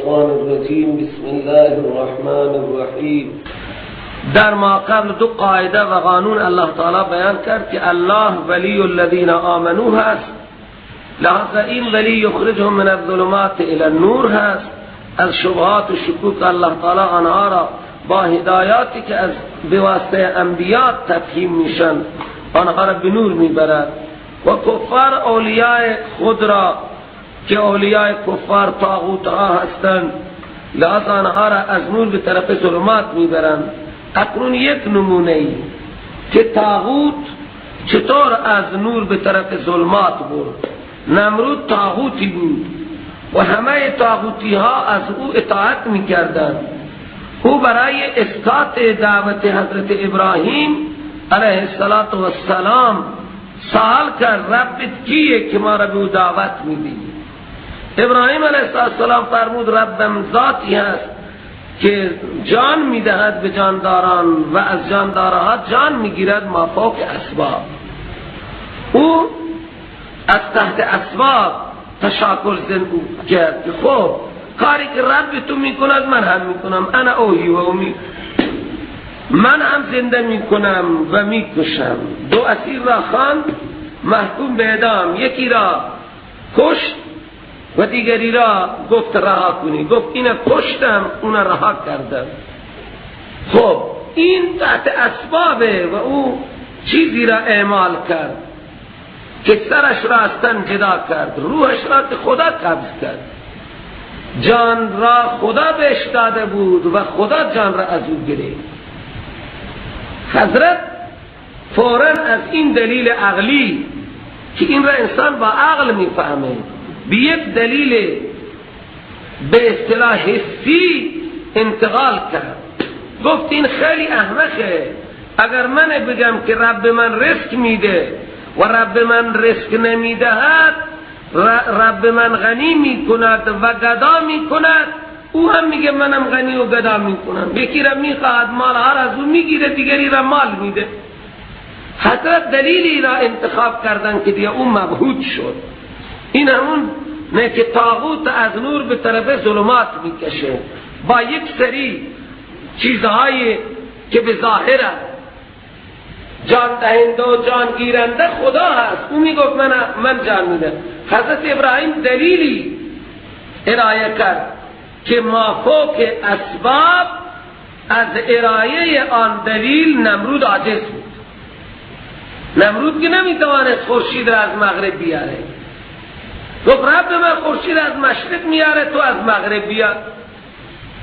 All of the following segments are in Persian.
الشیطان الرجیم. بسم الله الرحمن الرحیم. در ما قبل دو قاعده و قانون الله تعالی بیان کرد که الله ولی الذین آمنوا هست، لہذا این ولی یخرجهم من الظلمات الى النور هست. از شبهات و شکوک الله تعالی آنها را با هدایاتی که از بواسطه انبیاء تفهیم میشن آنها را به نور میبرد. و کفار اولیاء خود را که اولیاء کفار طاغوت ها هستند، لہذا آنها را از نور به طرف ظلمات میبرند. اکنون یک نمونه ای که طاغوت چطور از نور به طرف ظلمات برد. نمرود طاغوتی بود و همه طاغوتی ها از او اطاعت میکردند. او برای اسقاط دعوت حضرت ابراهیم علیه السلام سوال کرد ربت کیه که ما را به او دعوت میدی؟ ابراهیم علیه السلام فرمود ربم ذاتی هست که جان میدهد به جانداران و از جاندارها جان میگیرد ما فوق اسباب. او از تحت اسباب تشاکل کرد که خب کاری که رب تو میکند من هم میکنم، انا اوهی و امی، من هم زنده میکنم و میکشم. دو اسیر را خواند محکوم به اعدام، یکی را کشت و دیگری را گفت رها کنی. گفت اینه کشتم اون رها کردم. خب این تحت اسبابه و او چیزی را اعمال کرد که سرش را از تن جدا کرد، روحش را که خدا قبض کرد، جان را خدا بهش داده بود و خدا جان را از او گرفت. حضرت فوراً از این دلیل عقلی که این را انسان با عقل میفهمه به یک دلیل به اصطلاح حسی انتقال کرد. گفت این خیلی احمقه، اگر من بگم که رب من رزق میده و رب من رزق نمیدهد، رب من غنی میکند و گدا میکند، او هم میگه منم غنی و گدا میکنم. یکی را میخواهد مال هر از او میگیره، دیگری را مال میده. حضرت دلیلی را انتخاب کردن که دیگه او مبهوت شد. این همون نه که طاغوت از نور به طرف ظلمات میکشه با یک سری چیزهایی که به ظاهر جان دهنده و جان گیرنده خدا هست. او میگفت من جان میدم. حضرت ابراهیم دلیلی ارائه کرد که مافوق اسباب از ارائه آن دلیل نمرود عاجز بود. نمرود که نمیتوانست خورشید را از مغرب بیاره، گفت رب من خورشید از مشرق میاره تو از مغرب بیار.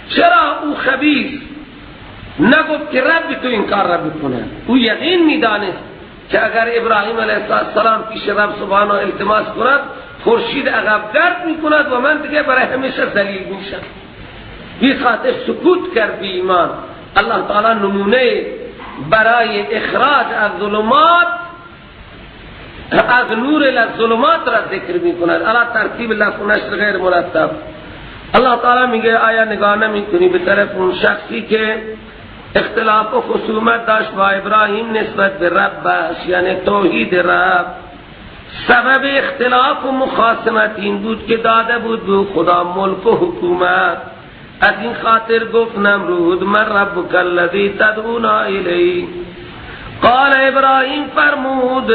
چرا او خبیث نگفت که رب تو این کار را بکنه؟ او یقین میدانست که اگر ابراهیم علیه السلام پیش رب سبحانه التماس کند خورشید عقب گرد میکند و من دیگه برای همیشه ذلیل میشم. بی خاطر سکوت کرد بی ایمان. الله تعالی نمونه برای اخراج از ظلمات از نور الظلمات را ذکر میکند. علی ترتیب لفظ و نشر غیر مرتب. الله تعالی میگه آیا نگاه نمیکنی به طرف اون شخصی که اختلاف و خصومت داشت با ابراهیم نسبت به ربش، یعنی توحید رب. سبب اختلاف و مخاصمت این بود که داده بود به خدا ملک و حکومت. از این خاطر گفت نمرود من ربک الذی تدعونا الیه. قال ابراهیم فرمود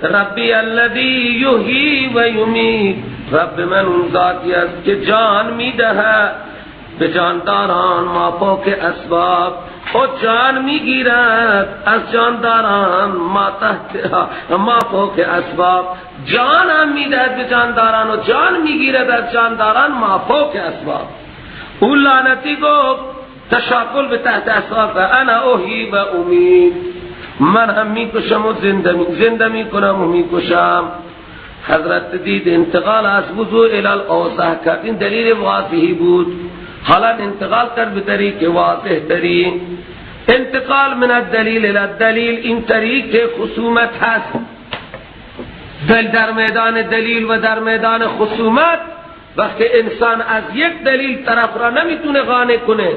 ربی الذی یحیی و یمیت، رب من اون ذاتی است که جان میدهد به جانداران ما فوق اسباب و جان میگیرد از جانداران ما تحت ما فوق اسباب. جان هم میدهد به جانداران و جان میگیرد از جانداران ما فوق اسباب. او لعنتی گفت تشاکل به تحت اسباب، انا احیی و امیت، من هم میکشم و زنده میکنم و میکشم. حضرت دید انتقال از وضوع الی الاوضح کرد. این دلیل واضحی بود. حالا انتقال کرد به طریق واضح ترین. انتقال من الدلیل الی الدلیل، این طریق خصومت هست. دل در میدان دلیل و در میدان خصومت وقتی انسان از یک دلیل طرف را نمیتونه قانع کنه،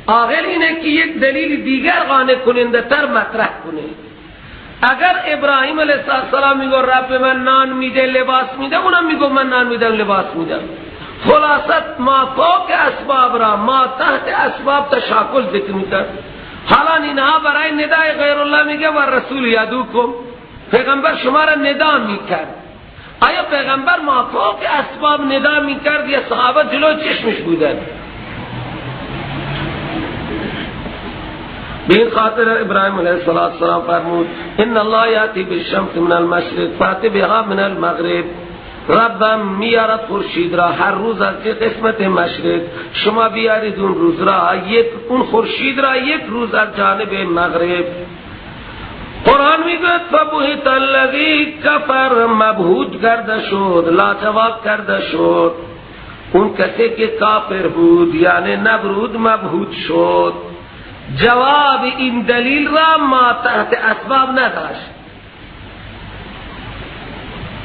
عاقل اینه که یک دلیل دیگر قانع کننده تر مطرح کنه. اگر ابراهیم علیه السلام میگه رب من نان میده لباس میده، اونم میگه من نان میدم لباس میدم. خلاصت ما فوق اسباب را ما تحت اسباب تشاکل ذکر میکرد. حالا اینها برای ندای غیر الله میگه و رسول یدوکم، پیغمبر شما را ندا میکرد. آیا پیغمبر ما فوق اسباب ندا میکرد یا صحابه جلو چشمش بودن؟ به این خاطر ابراهیم علیه السلام فرمود ان الله یاتی بالشمس من المشرق فات بها من المغرب. ربم میارد خورشید را هر روز از یک قسمت مشرق، شما بیارید اون روز را یک، اون خورشید را یک روز از جانب مغرب. قرآن میگوید فبهت الذی کفر، مبهوت کرده شد، لاجواب کرده شد اون کسی که کافر بود، یعنی نبرود مبهوت شد. جواب این دلیل را ما تحت اسباب نداشت.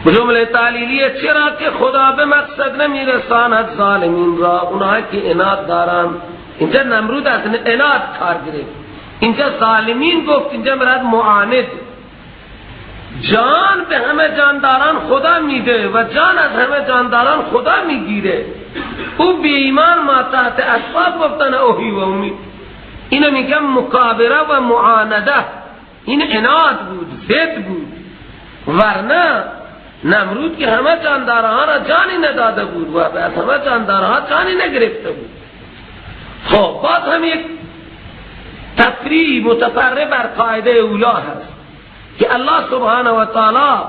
جمله تعلیلیه چرا که خدا به مقصد نمیرساند ظالمین را، اونایی که عناد دارن. اینجا نمرود از عناد کار گرفت، اینجا ظالمین گفت، اینجا مراد معاند. جان به همه جانداران خدا میده و جان از همه جانداران خدا میگیره. او بی ایمان ما تحت اسباب گفتن اوهی و امید. اینو میگم مکابره و معانده، این عناد بود، ضد بود. ورنه نمرود که همه جاندارها را جانی نداده بود و از همه جاندارها جانی نگرفته بود. خب باز هم یک تفریع متفرع بر قاعده اولا هست که الله سبحانه و تعالی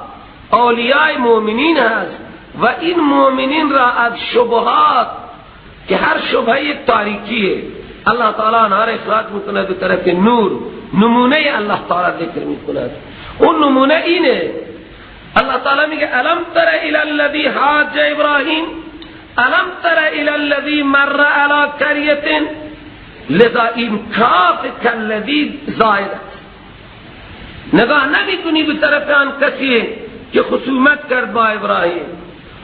اولیاء مؤمنین هست و این مؤمنین را از شبهات که هر شبهه یک تاریکیه، الله تعالی آنها را اخراج میکند به طرف نور. نمونه الله تعالی ذکر میکند، اون نمونه اینه. الله تعالی میگه الم تر الی الذی حاج ابراهیم الم تر الی الذی مر علی قریه. لذا این کاف کالذی زائد است. نگاه نمیکنی به طرف آن کسی که خصومت کرد با ابراهیم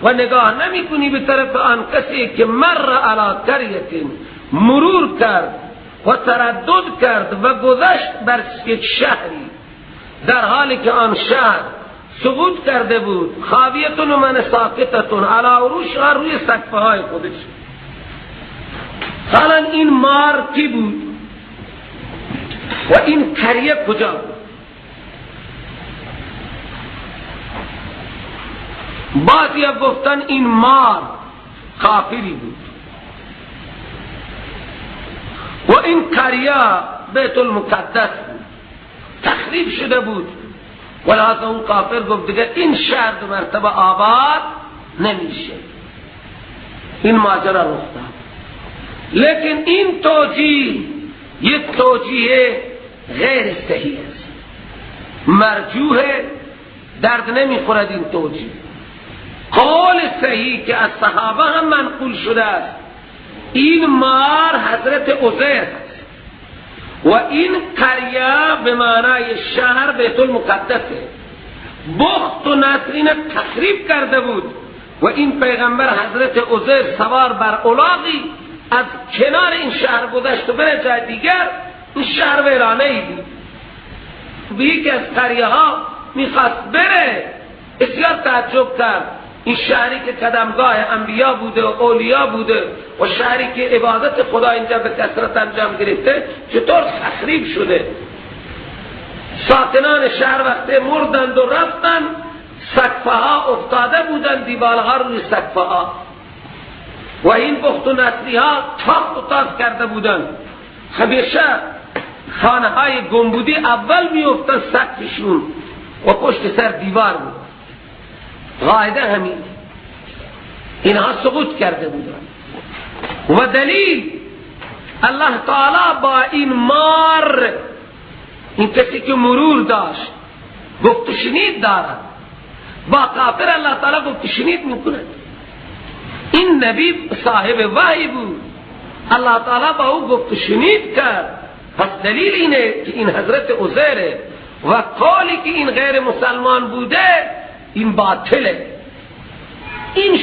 و نگاه نمیکنی به طرف آن کسی که مر علی قریه، مرور کرد و تردد کرد و گذشت بر یک شهری در حالی که آن شهر سقوط کرده بود، خاویتون و من ساقطتون علی عروشها، روی سقفه های خودش. حالا این مار کی بود و این قریه کجا بود؟ بعضی گفتن این مار کافری بود و این قریه بیت المقدس بود، تخریب شده بود. ولهذا اون کافر گفت دیگه این شهر دو مرتبه آباد نمیشه. این ماجرا رخ داد. لیکن این توجیه یک توجیه غیر صحیح است، مرجوح، درد نمیخورد این توجیه. قول صحیح که از صحابه هم منقول شده است، این مار حضرت عزیر است و این قریه به معنای شهر بیت المقدسه. بخت و نصر تخریب کرده بود و این پیغمبر حضرت عزیر سوار بر الاغی از کنار این شهر گذشت و بره جای دیگر. این شهر ویرانه ای بود، به یکی از قریه ها میخواست بره، بسیار تعجب کرد. این شهری که قدمگاه انبیا بوده و اولیا بوده و شهری که عبادت خدا اینجا به کثرت انجام گرفته چطور تخریب شده؟ ساکنان شهر وقتی مردند و رفتند، سقفه ها افتاده بودند، دیوارها روی سقفه ها، و این بخت و نصری ها تاخت و تاز کرده بودند. همیشه خانه های گنبودی اول می افتند سقفشون و پشت سر دیوار بود. قاعده همین، اینها سقوط کرده بودند. و دلیل الله تعالی با این مار، این کسی که مرور داشت، گفت و شنید دارد، با کافر الله تعالی گفت و شنید میکند. این نبی صاحب وحی بود، الله تعالی با او گفت و شنید کرد. پس دلیل اینه که این حضرت عزیره و قولی که این غیر مسلمان بوده این باطله. این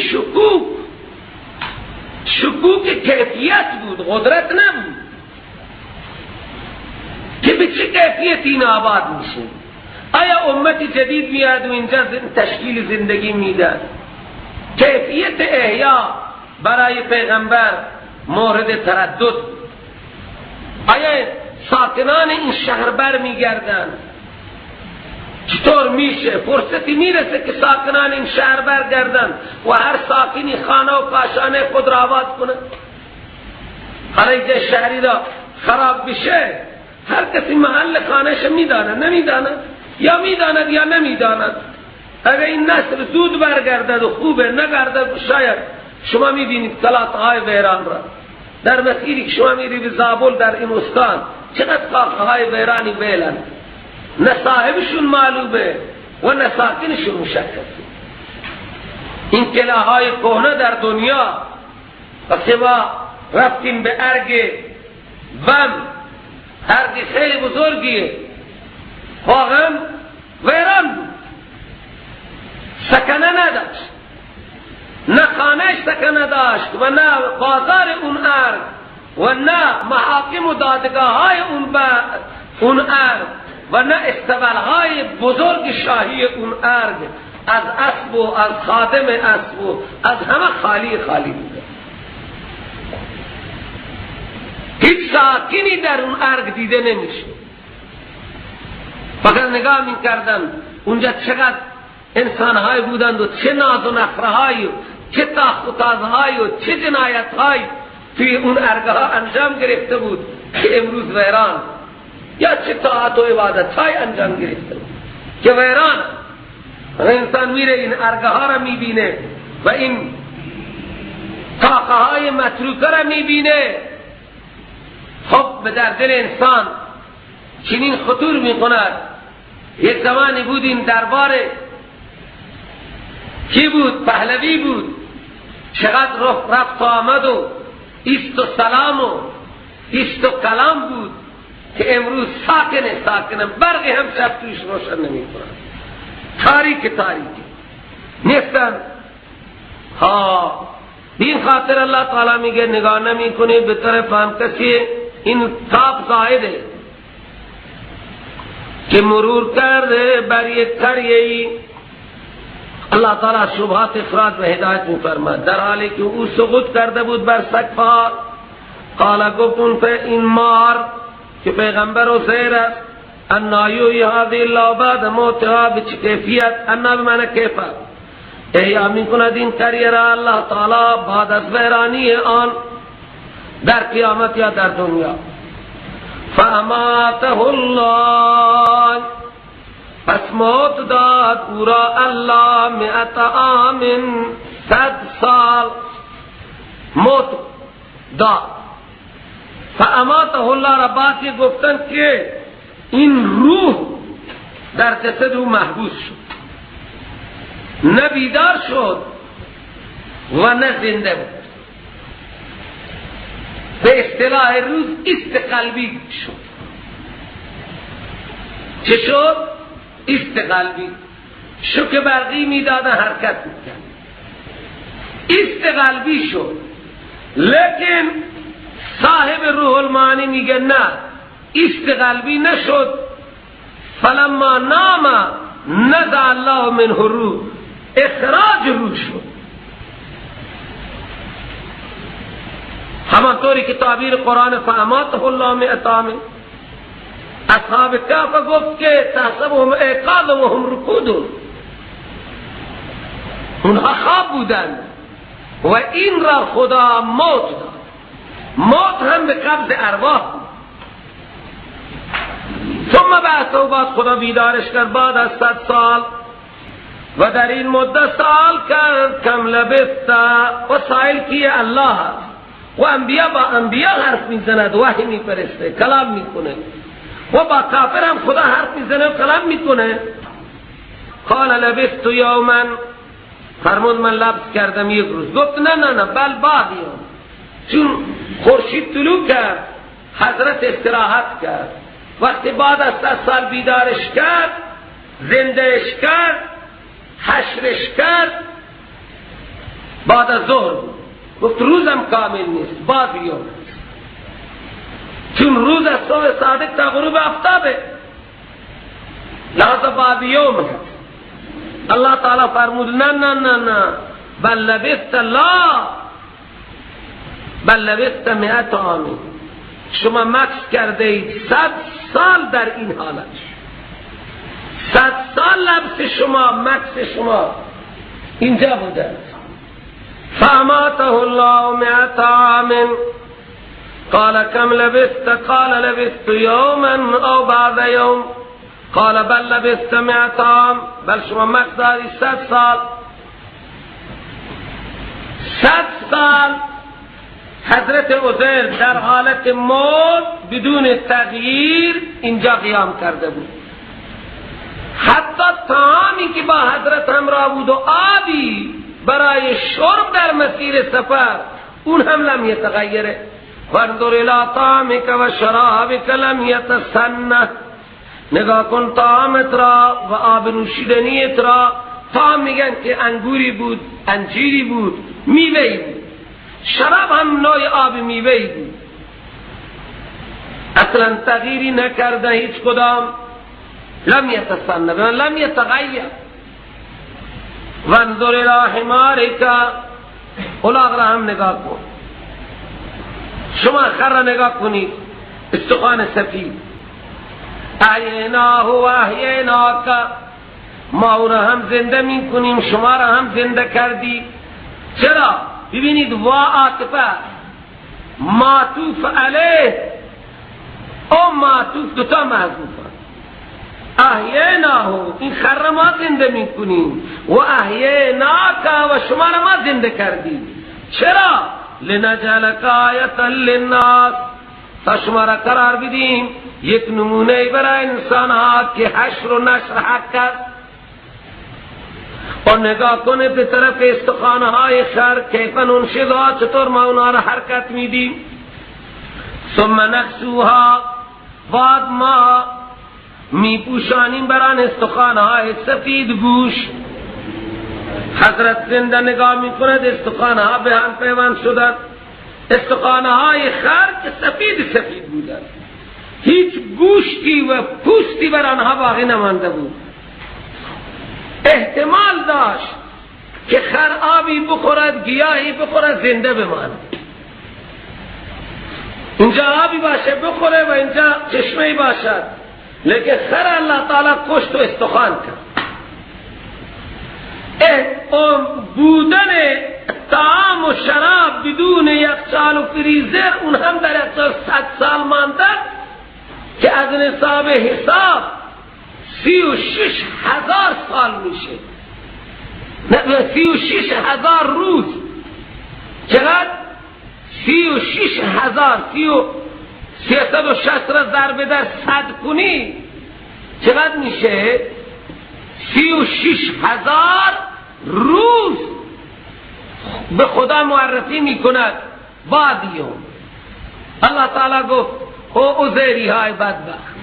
شکوک کیفیت بود، قدرت نبود که به چه کیفیت این آباد میشه. آیا امت جدید میاد و اینجا تشکیل زندگی میدن؟ کیفیت احیا برای پیغمبر مورد تردد. آیا ساکنان این شهر بر میگردن؟ چطور میشه فرصتی میرسه که ساکنان این شهر برگردن و هر ساکنی خانه و کاشانه خود را آباد کنه؟ حالا اینجا شهری را خراب بشه، هر کسی محل خانهش میداند، نمیداند، یا میداند یا نمیداند. اگر این نسل زود برگردد و خوبه، نگردد شاید شما میبینید کلاتهای ویران را در مسیری که شما میری به زابل در این استان، چقدر کارخانه‌های ویرانی ویلن، نه صاحبشون معلومه و نه ساکنشون مشخصه. این کلاهای کهنه در دنیا، وقتی ما رفتیم به ارگ بم، ارگ خیلی بزرگیه، واقعا ویران بود، سکنه نداشت، نه خانهش سکنه داشت و نه بازار اون ارگ و نه محاکم و دادگاه های اون ارگ و نه استبلهای بزرگ شاهی اون ارگ، از اسب و از خادم اسب و از همه خالی خالی بوده. هیچ ساکنی در اون ارگ دیده نمیشه. فقط نگاه می کردن اونجا چقدر انسانهای بودند و چه ناز و نخرهایی و چه تاخت و تازهایی و چه جنایتهایی توی اون ارگها انجام گرفته بود که امروز ویران، یا چه طاعت و عبادت های انجام گرفته بود که ویران. انسان میره این ارگها را میبینه و این طاقه های متروکه را میبینه، خب به در دل انسان چنین خطور میکند. یک زمانی بود این دربار کی بود؟ پهلوی بود. چقدر رفت و آمد و ایست و سلام و ایست و کلام بود که امروز ساکنه ساکنه، برقی هم شب توش روشن نمی کنن، تاریک تاریک نیستن. ها، این خاطر اللہ تعالی میگه نگاه نمی کنی به طرف هم کسی، این تاب زائده که مرور کرده بر یک قریه‌ای. اللہ تعالی شبهات افراد و هدایت می‌فرماد، در حالی که او سقوط کرده بود بر سقف. قال، گفت اون این مار که پیغمبر و زیر است، انا یحیی هذه الله بعد موتها، به چه کیفیت؟ انا بمعنی کیف احیا می‌کند این قریه را الله تعالی بعد از ویرانی آن در قیامت یا در دنیا. فاماته الله، پس موت داد او را الله 100 عام، 100 سال موت داد. فاماته الله را بعضی گفتن که این روح در جسد او محبوس شد، نه بیدار شد و نه زنده بود، به اصطلاح روز است قلبی شد. چه شد؟ است قلبی. شوک برقی میدادن حرکت میکرد، است قلبی شد. لیکن صاحب روح المعانی میگه نه، است قلبی نشد. فلما نام نزع الله منه روح، اخراج روح شد. همانطوری که تعبیر قرآن فاماته الله 100 عام. اصحاب کهف گفت که تحسبهم ایقاظا و هم رکود، اونها خواب بودند و این را خدا موت داد. موت هم به قبض ارواح بود. ثم بعثه، بعد خدا بیدارش کرد بعد از 100 سال و در این مدت سوال کرد کم لبثت، و سائل کیه؟ الله هست و انبیا با انبیا حرف میزند، وحی میفرسته، کلام میکنه، و با کافر هم خدا حرف میزنه و کلام میکنه. قال لبثت یوما، فرمود من لبس کردم یک روز. گفت نه نه نه، بل بعض یوم. چون خورشید طلوع کرد حضرت استراحت کرد. وقتی بعد از 100 سال بیدارش کرد، زندهش کرد، حشرش کرد، بعد از ظهر بود. گفت روزم کامل نیست، بعد یوم. چون روز از صبح صادق تا غروب آفتابه، لہذا بعد یوم ہے. اللہ تعالی فرمود نه نه نه نه، بل لبثت لا بل لبثت 100 عام، شما مکث کرده اید 100 سال در این حالت، 100 سال لبس شما، مکث شما اینجا بوده. فاماته الله 100 عام قال کم لبثت؟ قال لبثت یوما او بعد یوم. قال بل لبثت 100 عام، بل شما مکث داری 100 سال. 100 سال حضرت عزیر در حالت موت بدون تغییر اینجا قیام کرده بود. حتی طعامی که با حضرت همراه بود و آبی برای شرب در مسیر سفر، اون هم لم یتغیره. وانظر الی طعامک و شرابک لم یتسنه، نگاه کن طعامت را و آب نوشیدنیت را. طعام میگن که انگوری بود، انجیری بود، میوه‌ای بود. شراب هم نوع آب میوه‌ای بود. اصلا تغییری نکرده هیچ کدام. لم یتسنه، لم یتغیر. وانظر الی حمارک، الاغ را هم نگاه کن. شما خر را نگاه کنید، استخوان سفید. احیناه و احیناک، ما او را هم زنده می کنیم، شما را هم زنده کردی. چرا؟ ببینید وا عاطفه معطوف علیه او معطوف دوتا محذوفه. احیناه، این خر را ما زنده می کنیم، و احیناک، و شما را ما زنده کردی. چرا؟ لنجعلک آیة للناس، تا شما را قرار بدیم یک نمونه برای انسان ها که حشر و نشر حق است. اور نگاه کنه به طرف استخوانه های خر، کیف ننشدها، چطور ما اونها را حرکت میدیم. ثم نکسوها، بعد ما میپوشانیم بر آن استخوانه های سفید گوش. حضرت زنده نگاه میکند، استخوانه ها به هم پیوند شدند. استخوانه های خر که سفید سفید بودند، هیچ گوشتی و پوستی بر آنها باقی نمانده بود. احتمال داشت که خر آبی بخورد، گیاهی بخورد، زنده بماند. اینجا آبی باشه بخوره و اینجا چشمه‌ای باشد، لیکن خر الله تعالی کشت و استخوان کرد. بودن طعام و شراب بدون یخچال و فریزر، اون هم در یخچال 100 سال ماندن که از نصاب حساب 36,000 سال میشه، نه 36,000 روز. چقدر؟ 36,000، 360 را ضرب در 100 کنی چقدر میشه؟ 36,000 روز به خدا معرفی میکند. بعدیون الله تعالی گفت او عزیری های بدبخت،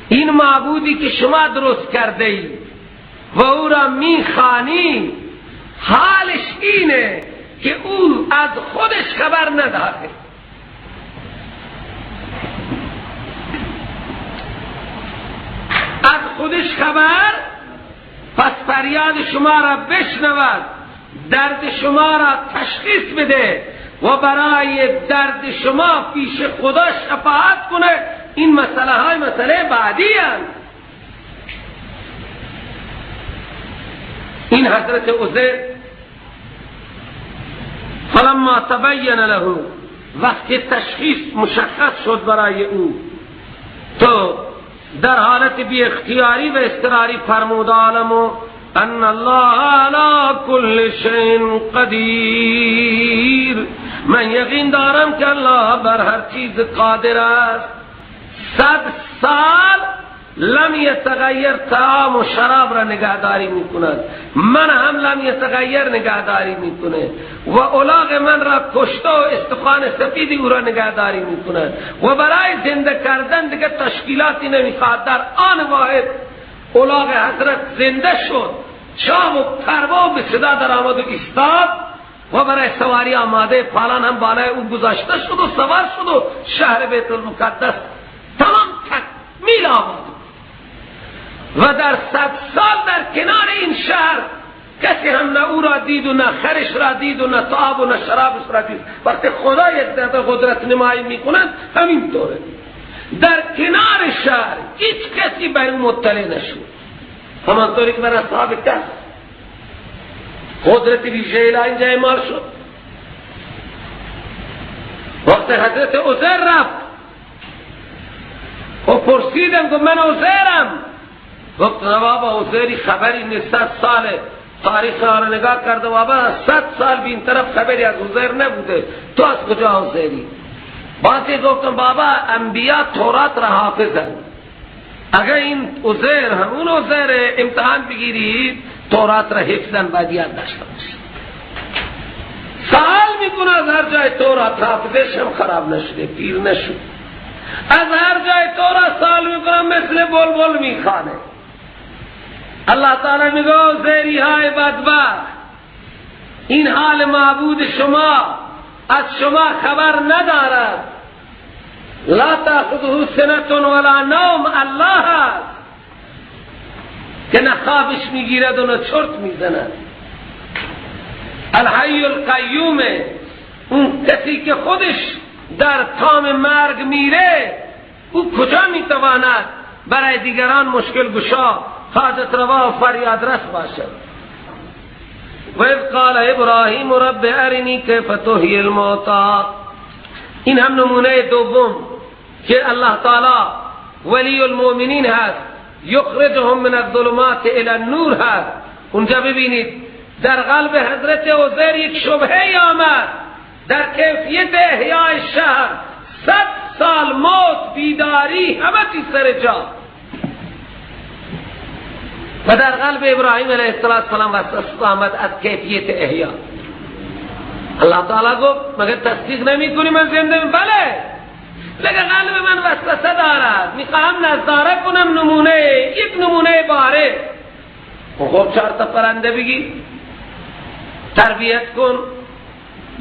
این معبودی که شما درست کرده ای و او را میخوانی، حالش اینه که او از خودش خبر نداره. از خودش خبر، پس فریاد شما را بشنود، درد شما را تشخیص بده و برای درد شما پیش خدا شفاعت کنه. این مسئله های مسئله بعدی هست. این حضرت عزیر فلما تبین له، وقتی تشخیص مشخص شد برای او، تو در حالت بی اختیاری و اضطراری فرمود عالمو ان الله علی کل شیء قدیر، من یقین دارم که الله بر هر چیز قادر است. 100 سال لم یتغیر طعام و شراب را نگهداری میکند، من هم لم یتغیر نگهداری میکنه و اولاغ من را کشته و استخوان سفیدی او را نگهداری میکند و برای زنده کردن دیگه تشکیلاتی نمیخواد. در آن واحد اولاغ حضرت زنده شد، شام و پروا به صدا در آمد و ایستاد و برای سواری آماده، پالان هم بالای او گذاشته شد و سوار شد و شهر بیت المقدس تمام تکمیل آمد. و در 100 سال در کنار این شهر کسی هم نه او را دید و نه خرش را دید و نه تاب و نه شرابش را دید. وقتی خدا یک دفعه قدرت نمایی میکنند همینطوره. در کنار شهر هیچ کسی بر او مطلع نشد، همانطوری که بر اصحاب کهف قدرت ویژه الهی اینجا اعمال شد. وقتی حضرت عزیر رفت و پرسیدم، گفت من عزیرم. گفت نه بابا عزیری خبری نیست، 100 ساله تاریخ را نگاه کرده بابا 100 سال به این طرف خبری از عزیر نبوده، تو از کجا عزیری؟ بعضی گفتم بابا انبیا تورات را حافظن، اگر این عزیر همون عزیر امتحان بگیرید تورات را حفظن باید یاد داشته باشید. سوال میکنه از هر جای تورات، حافظش هم خراب نشده، پیر نشد، از هر جای تورات سوال میکنه مثل بلبل میخوانه. الله تعالی میگه عزیری های بدبخت، این حال معبود شما از شما خبر ندارد. لا تأخذه سنة ولا نوم، الله است که نه خوابش میگیرد و نه چرت میزند. الحی القیوم، اون کسی که خودش در تام مرگ میره، او کجا میتواند برای دیگران مشکل گشا، حاجت روا و فریاد رس باشد؟ و اذ قال ابراهیم رب ارنی کیف تحیی الموتی. این هم نمونه دوم که الله تعالی ولی المؤمنین هست، یخرجهم من الظلمات الى النور هست. اونجا ببینید در قلب حضرت عزیر یک شبهه آمد در کیفیت احیای شهر. 100 سال موت، بیداری، همه چیز سر جا. و در قلب ابراهیم علیه السلام وسوسه آمد از کیفیت احیا. الله تعالی گفت مگر تصدیق نمی کنی من زنده؟ بله، لیکن قلب من وسوسه دارد، میخواهم نظاره کنم نمونه، یک نمونه باره. خب 4 تا پرنده بگی تربیت کن،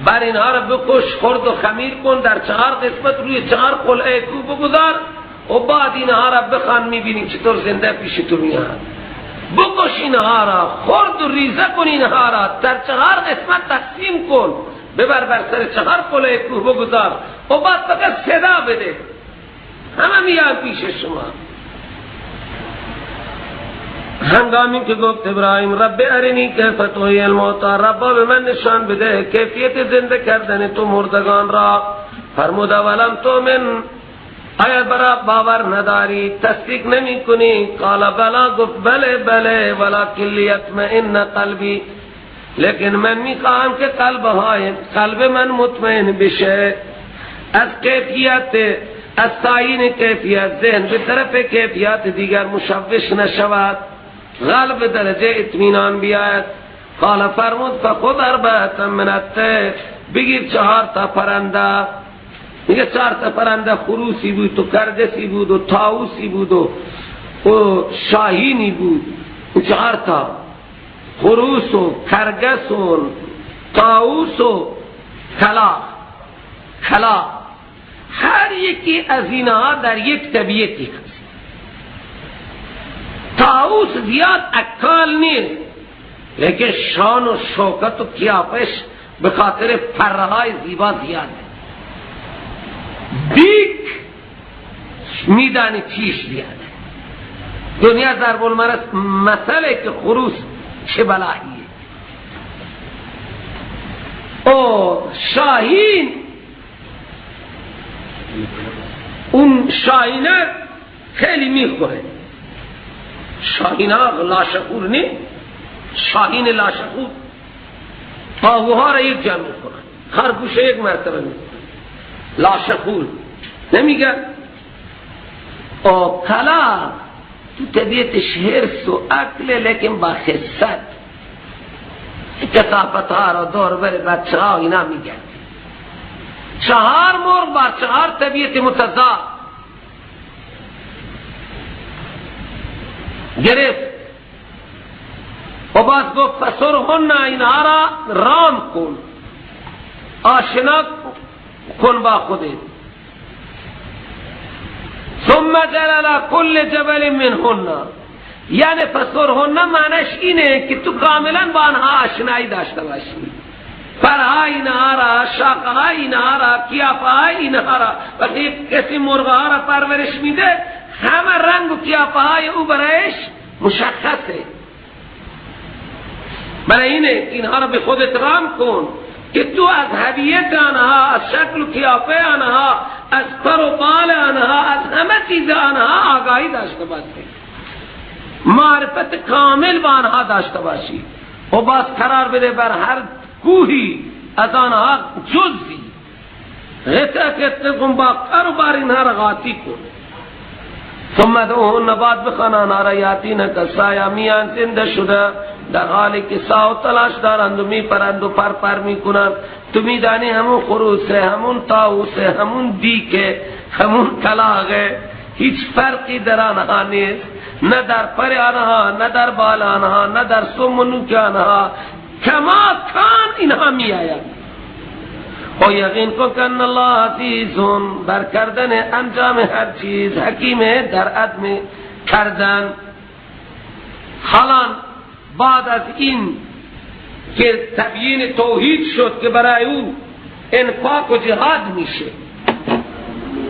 بر اینها را بکش، خرد و خمیر کن، در 4 قسمت روی 4 قلعه کو بگذار و بعد اینها را بخوان، میبینی چطور زنده پیش تو میان. بکش اینها را، خرد و ریزه کن اینها را، در 4 قسمت تقسیم کن، ببر بر سر 4 قلعه کوه بگذار و بعد فقط صدا بده، همه میان پیش شما. هنگامی که گفت ابراهیم رب ارنی کیف تحیی الموتی، ربا به من نشان بده کیفیت زنده کردن تو مردگان را. فرمود اولم تؤمن، آیا برا باور نداری، تصدیق نمی کنی؟ قال بلا، گفت بله بله، ولکن لیطمئن قلبی، لیکن من میخواهم که قلب من مطمئن بشه از کیفیت، از تعیین کیفیت ذهن به طرف کیفیت دیگر مشوش نشود، قلب درجه اطمینان بیاید. قال فرمود فخذ اربعة من الطیر، بگیر 4 تا پرنده. میگه 4 تا پرنده، خروسی بود و کرگسی بود و طاووسی بود و شاهینی بود. 4 تا خروس و کرگس و طاووس و کلاغ، هر یکی از اینها در یک طبیعتی هست. طاووس زیاد اکال نیست، لیکن شان و شوکت و قیافش به خاطر پرهای زیبا زیاده. بیک میدانی چیش زیاده. دنیا ضرب المثله که خروس چه بلاهیه. او شاهین، اون شاهینه خیلی میخوره. شاهین ها لاشخور نی، شاهین لاشخور آهوها را یک جمع میکنن، خرگوش یک مرتبه میکنن، لاشخور نمیگن. او کلا تو طبیعتش حرص و عقل، لیکن با خست کثافت ها را دور بر بچه ها اینا میگن. 4 مرغ با 4 طبیعت متضاد گرفت و باز گفت فسرهن، اینها را رام کن، آشنا کن با خودت. ثم جعل کل جبل منهن، یعنی فصرهن معنیش اینه که تو کاملا با آنها آشنایی داشته باشی، پرهای اینها را، شاخهای اینها را، قیافه‌های اینها را. وقتی کسی مرغها را پرورش میده همه رنگ و قیافه‌های او برایش مشخصه. برای اینه اینها را به خودت رام کن که تو از هویت آنها، از شکل و قیافه آنها، از پر و بال آنها، از همه چیز آنها آگاهی داشته باشی، معرفت کامل با آنها داشته باشی و باز قرار بده بر هر کوهی از آنها جزی غطه قطعه کن، با پر و بار اینها را غاطی کن. ثم ادعوهن، بعد بخوان آنها را، یاتینک سعیا، میان زنده شده در حالی که سا و تلاش دارند و میپرند و پر پر میکنند. تو میدانی همون خروسه، همون طاووسه، همون دیکه، همون کلاغه، هیچ فرقی در آنها نیست، نه در پر آنها، نه در بال آنها، نه در سم و نوک آنها. کما کان اینها می آید. و یقین کن که ان الله عزیز، بر کردن انجام هر چیز حکیم در عدم کردن. حالا بعد از این که تبیین توحید شد که برای او انفاق و جهاد میشه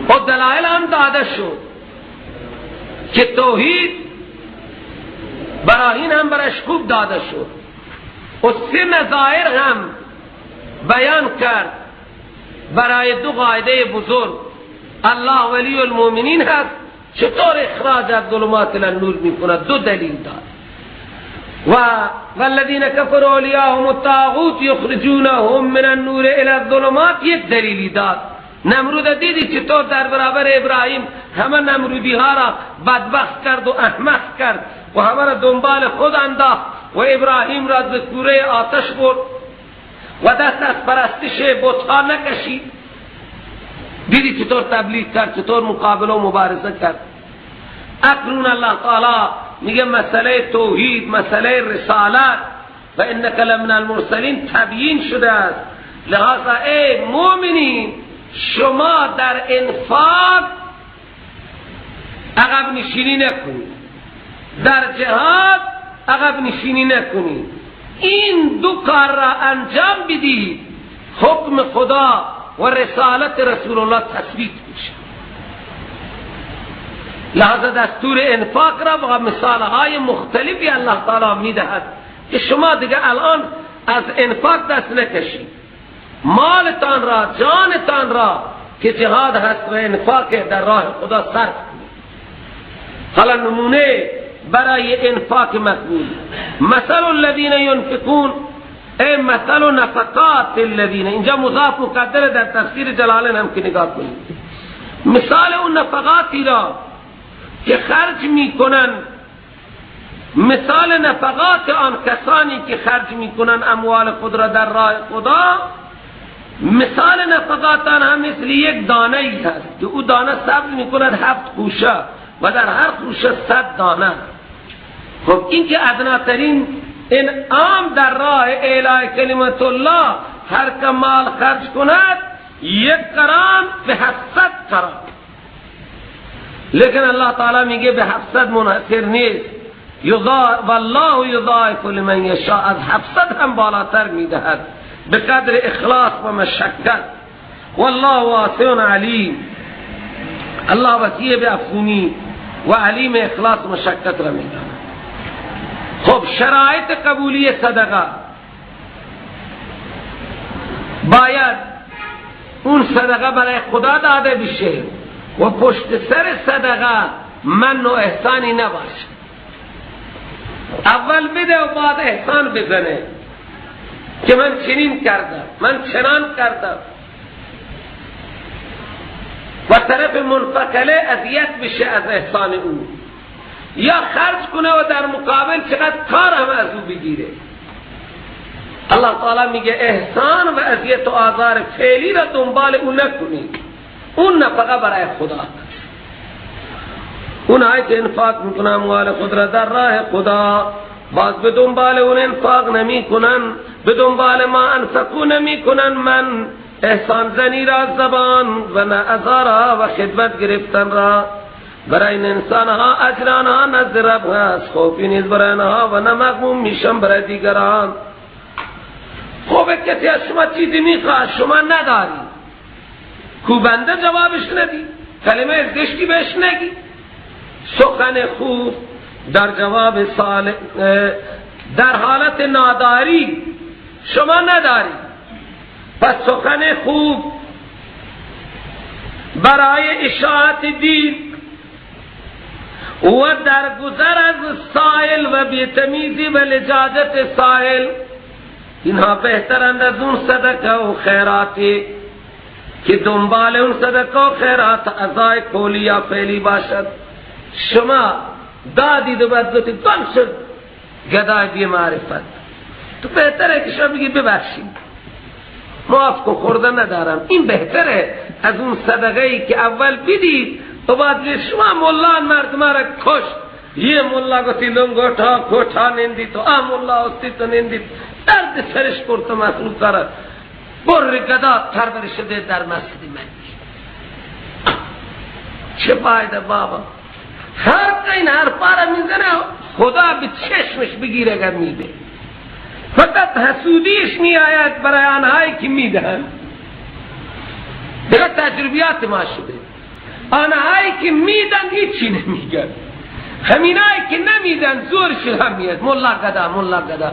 و دلائل هم داده شد که توحید براهین هم برایش خوب داده شد و سه نظایر هم بیان کرد برای دو قاعده بزرگ. الله ولی المؤمنین هست، چطور اخراج از ظلمات الی النور میکند، دو دلیل داد. و والذین کفروا اولیاءهم الطاغوت یخرجونهم من النور الی الظلمات، یک دلیلی داد. نمرود دیدی چطور در برابر ابراهیم همه نمرودی ها را بدبخت کرد و احمق کرد و همه را دنبال خود انداخت و ابراهیم را به کوره آتش برد و دست از پرستش بت‌ها نکشید. دیدی چطور تبلیغ کرد، چطور مقابله و مبارزه کرد. اکنون الله تعالی میگه مسئله توحید، مسئله رسالت و انک لمن المرسلین تبیین شده است. لہذا ای مؤمنین، شما در انفاق عقب نشینی نکنید، در جهاد عقب نشینی نکنید. این دو کار را انجام بدید، حکم خدا و رسالت رسول الله تثبیت میشه. لہذا دستور انفاق را با مثالهای مختلفی الله تعالی میدهد که شما دیگه الان از انفاق دست نکشید، مالتان را، جانتان را که جهاد هست و انفاق در راه خدا صرف کنید. حالا نمونه برای انفاق مقبول، مثل الذین ينفقون، ای مثل نفقات الذین، اینجا مضاف مقدر در تفسیر جلالین هم که نگاه کنید، مثال اون نفقاتی را که خرج میکنن، مثال نفقات آن کسانی که خرج میکنن اموال خود را در راه خدا، مثال نفقات آن هم مثل یک دانه ای هست که او دانه سبز میکند 7 خوشه و در هر خوشه 100 دانه. خب این که ادناترین انعام در راه اعلای کلمت الله، هر که مال خرج کند 1 گرم به 700 گرم، لیکن الله تعالی میگه به 700 منحصر نیست، والله یضاعف لمن یشاء، از 700 هم بالاتر میدهد به قدر اخلاص و مشقت. والله واسع علیم، الله وسیع به افزونی و علیم اخلاص و مشقت را میداند. خب شرایط قبولی صدقه، باید اون صدقه برای خدا داده بشه و پشت سر صدقه من و احسانی نباشه. اول بده و بعد احسان بزنه که من چنین کردم، من چنان کردم، و طرف منفقله اذیت بشه از احسان او، یا خرج کنه و در مقابل چقدر کار هم از او بگیره. الله تعالی میگه احسان و اذیت و آزار فعلی را دنبال او نکنید، اون نفقه برای خدا. اونهایی که انفاق میکنن اموال خود را در راه خدا، باز به دنبال اون انفاق نمی کنن، به دنبال ما انفقو نمی کنن، من احسان زنی را زبان و نه ازارا و خدمت گرفتن را، برای این انسان ها اجر آنها نزد رب هست، خوفی نیز برای آنها و نه مغموم میشن برای دیگران. خوبه کسی از شما چیزی میخواد شما نداری، کوبنده جوابش ندی، کلمه زشتی بهش نگی. سخن خوب در جواب سال در حالت ناداری شما نداری، پس سخن خوب برای اشاعت دین و درگذر از سائل و بی‌تمیزی و لجاجت سائل، اینها بهترند از اون صدقه و خیراتی که دنبال اون صدقه و خیرات ازای قولی یا فعلی باشد. شما دادید و بعد گفتید گم شد گدای بی معرفت، تو بهتره که شما بگی ببخشید معاف کن خورده ندارم. این بهتره از اون صدقه ای که اول بدید و بعد شما ملان مردم را کشت، یه ملا گفتی لنگوٹا کوٹا نندی تو آ ملا استی تو نندی، درد سرش کرد تو مسئول کرد بر گدا پرورش شده در مسجد من. چه فایده بابا؟ هر این حرفا را میزنه خدا به چشمش بگیره اگر میده، فقط حسودیش میآید برای آنهایی که میدهند. دیگه تجربیات ما شده، آنهایی که میدن هیچی نمیگن، همینایی که نمیدن زورش هم میاد ملا گدا ملا گدا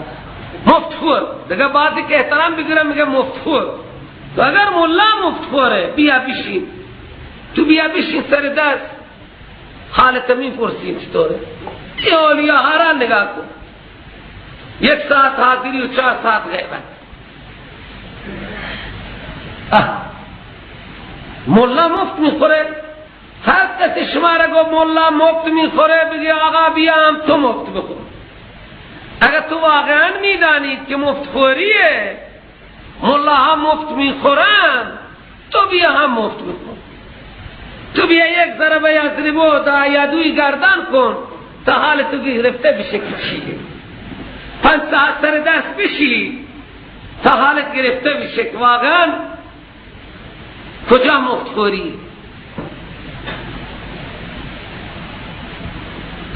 مفت خور. دیگه بعضی که احترام بگیرم میگه مفت خور. تو اگر ملا مفت خوره بیا بشین، تو بیا بشین سر دست حالت میپرسیم چطوره. این اولیا ها را نگاه کن، 1 ساعت حاضری و 4 ساعت غیبت. ملا مفت میخوره، هر کسی شما را گفت ملا مفت میخوره بگی آقا بیا هم تو مفت بخور. اگر تو واقعا میدانید که مفت خوریه، ملا ها مفت میخورن، تو بیا هم مفت بخور. تو بیا یک ضربه یضربو دا یدوی گردن کن تا حال تو گرفته بشه که چیه. 5 ساعت سر دست بشی تا حالت گرفته بشه که واقعا کجا مفتخوری.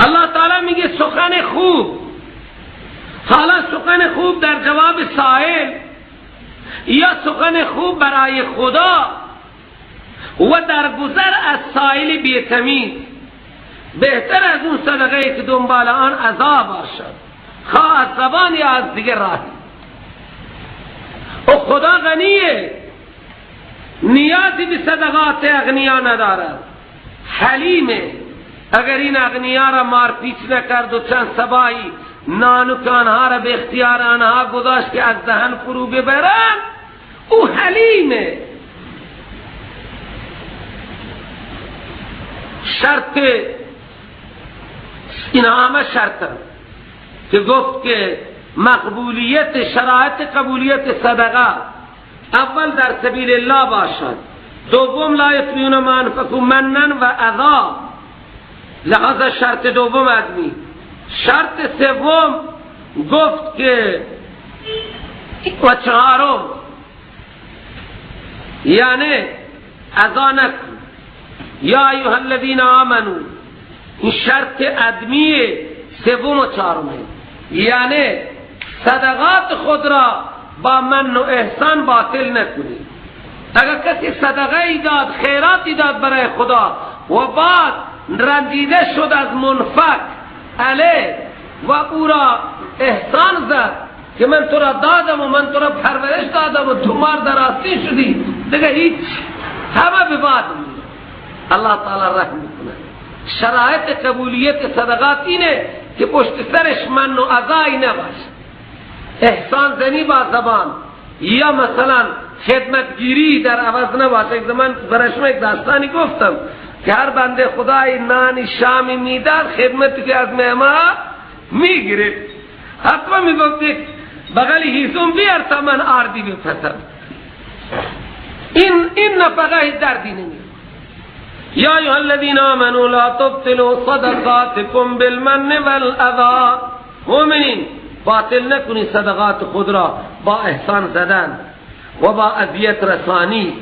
الله تعالی میگه سخن خوب. حالا سخن خوب در جواب سائل یا سخن خوب برای خدا و در گذر از سائل بی‌تمیز بهتر از اون صدقه که دنبال آن عذاب باشد، خواه از زبان یا از دیگر راهی. و خدا غنیه، نیازی به صدقات اغنیا ندارد، حلیمه. اگر این اغنیا را مارپیچ نکرد و چند سبایی نان و آنها را به اختیار آنها گذاشت که از دهن فرو ببرند، او حلیمه. شرط این همه شرط که گفت که مقبولیت شرایط قبولیت صدقه اول در سبیل الله باشد، دوم لا یتبعون ما انفقوا منا و اذی، لحاظ شرط دوم ادمی. شرط سوم گفت که و چهارم یعنی اذا نکن، یا ایها الذین آمنو، این شرط ادمی سوم و چهارمه، یعنی صدقات خود را با من و احسان باطل نکنید. اگر کسی صدقه ای داد، خیراتی داد برای خدا و بعد رنجیده شد از منفق علیه و او را احسان زد که من تو را دادم و من تو را پرورش دادم و تو مار در آستین شدی، دیگه هیچ، همه به باد میره. الله تعالی رحم میکنه. شرایط قبولیت صدقات اینه که پشت سرش من و اذایی نباشه، احسان زنی با زبان یا مثلا خدمتگیری در عوض نباشه. یک زمان برای شما یک داستانی گفتم که هر بنده خدای نانی شامی میداد، خدمتی که از مهمان میگیره، حتما میگفت یک بغل هیزم بیار تا من آردی بپسم. این نفقه دردی نمیده. یا ایها الذین آمنوا لا تبطلوا صدقاتکم بالمن والاذی، مؤمنین باطل نکنی صدقات خود را با احسان زدن و با اذیت رسانی.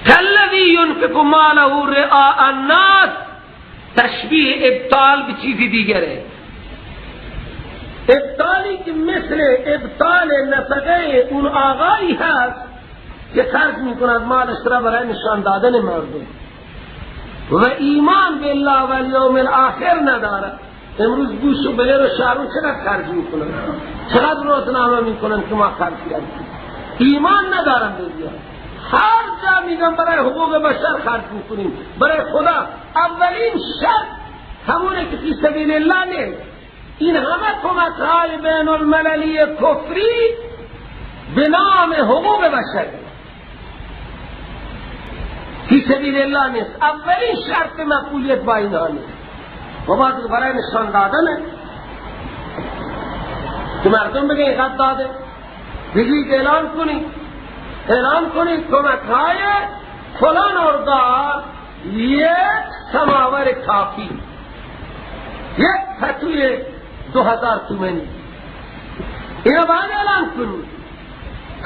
کالذی ینفق ماله رئاء الناس تشبیه ابطال به چیزی دیگره، ابطالی که مثل ابطال نفقه اون آقایی هست که خرج میکند مالش را برای نشان دادن مردم و ایمان بالله و الیوم الاخر ندارد. امروز گوش و بلر و شارون چقدر خرج میکنن، چقدر روزنامه میکنن که ما خرج کردیم، ایمان ندارم به هر جا میگم برای حقوق بشر خرج میکنیم، برای خدا اولین شرط همونه که فی سبیل الله نیست. این همه کمک های بین المللی کفری به نام حقوق بشر فی سبیل الله نیست. اولین شرط مقبولیت با اینها نیست. و بعد برای نشان دادنه که مردم بگه اینقدر داده، بگید اعلان کنید، اعلان کنید کمک های فلان ارگان یک سماور کافی، یک پتوی 2000 تومانی، اینو باید اعلان کنید.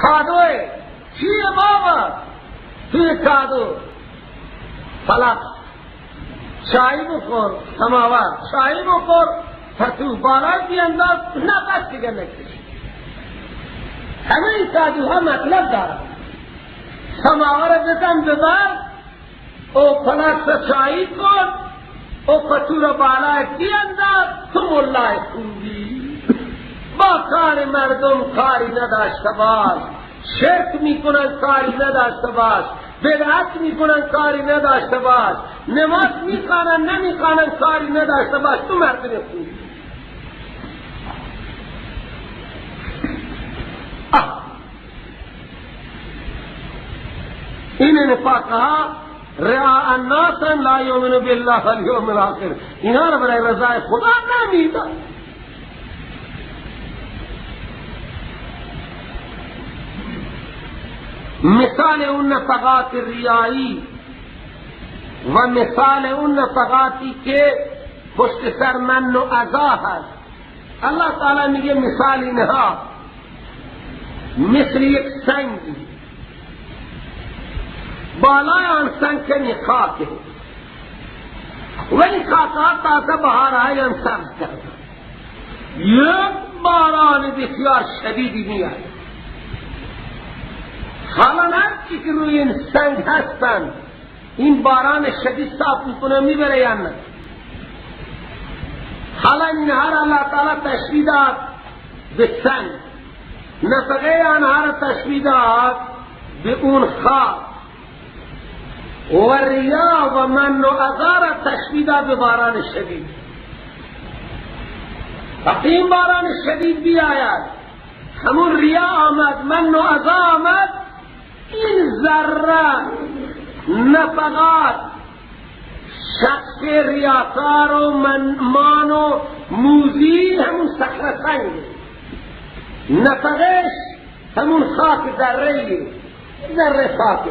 کادوه چیه بابا؟ توی کادو فلق چای بخور، سماور چای بخور، پتو بالای بیانداز، نفس دیگه نکش. همه این کادوها مطلب دارن. سماور بزن ببر، او فلق چای کن، او پتو را بالای بیانداز، تو مولای خوبی. با کار مردم کاری نداشته باش، شرک میکنن کاری نداشته باش، بدعت میکنن کاری نداشته باش، نماز میخوانن نمیخوانن کاری نداشته باش، تو مردم خوبی. این نفاقها رعاء الناس لا یؤمن بالله والیوم الاخر، اینا را برای رضای خدا نمیدن. مثال اون نفقات ریایی و مثال اون نفقاتی که پشت سر من و اذا هست، الله تعالی میگه مثال اینها مثل یک سنگی، بالای آن سنگ کمی خاکه، ولی خاکها تازه بهارهای آن سبز کرده، یک باران بسیار شدیدی میآید، حالا هر چی که روی این سنگ هستن این باران شدید صاف میکنه میبره یا نه؟ حالا اینها را اللہ تعالی تشبیه داد به سنگ، نفقه آنها را تشبیه داد به اون خاک، و ریا و من و اذا را تشبیه داد به باران شدید. وقتی این باران شدید بیاید، همون ریا آمد، من و اذا آمد، این ذره نفقات شخص ریاکار و منمان و موذی همون صخره سنگ، نفقش همون خاک ذره، ذره خاک.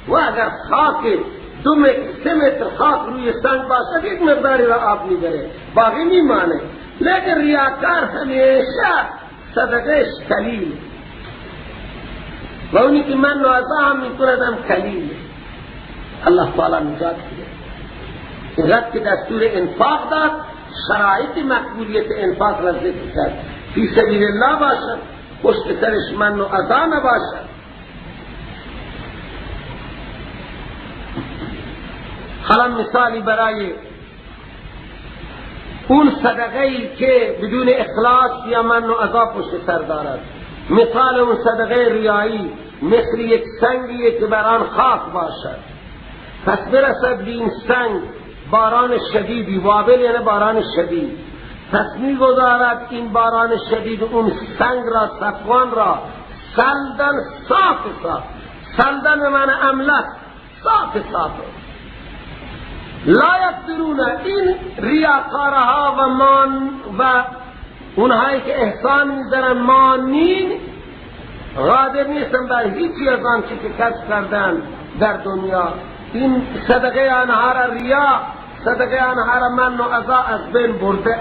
و اگر خاک 2 متر 3 متر خاک روی سنگ باشد یک مقداری را آب میبره، باقی میمانه. لیکن ریاکار همیشه صدقش کلیل، و اونی که من نوازه هم میکند هم کلیل. الله تعالی نجات بده. اینقدر که دستور انفاق داد، شرایط مقبولیت انفاق را ذکر کرد. فی سبیل الله باشد، پشت سرش من و اذا نباشد. حالا مثالی برای اون صدقه‌ای که بدون اخلاص یا من و اذا پشت سر دارد، مثال اون صدقه ریایی مثل یک سنگیه که بر آن خاک باشد، پس برسد به این سنگ باران شدیدی، وابل یعنی باران شدید، پس میگذارد این باران شدید اون سنگ را، صفوان را سلدن صاف صاف، سلدن به معنی املس، صاف صاف. لا یقدرون، این ریاکارها و مان و اونهایی که احسان میزنن مانین، قادر نیستن بر هیچی از آنچه که کسب کردن در دنیا. این صدقه آنها را ریا، صدقه آنها را من و اذا از بین برده.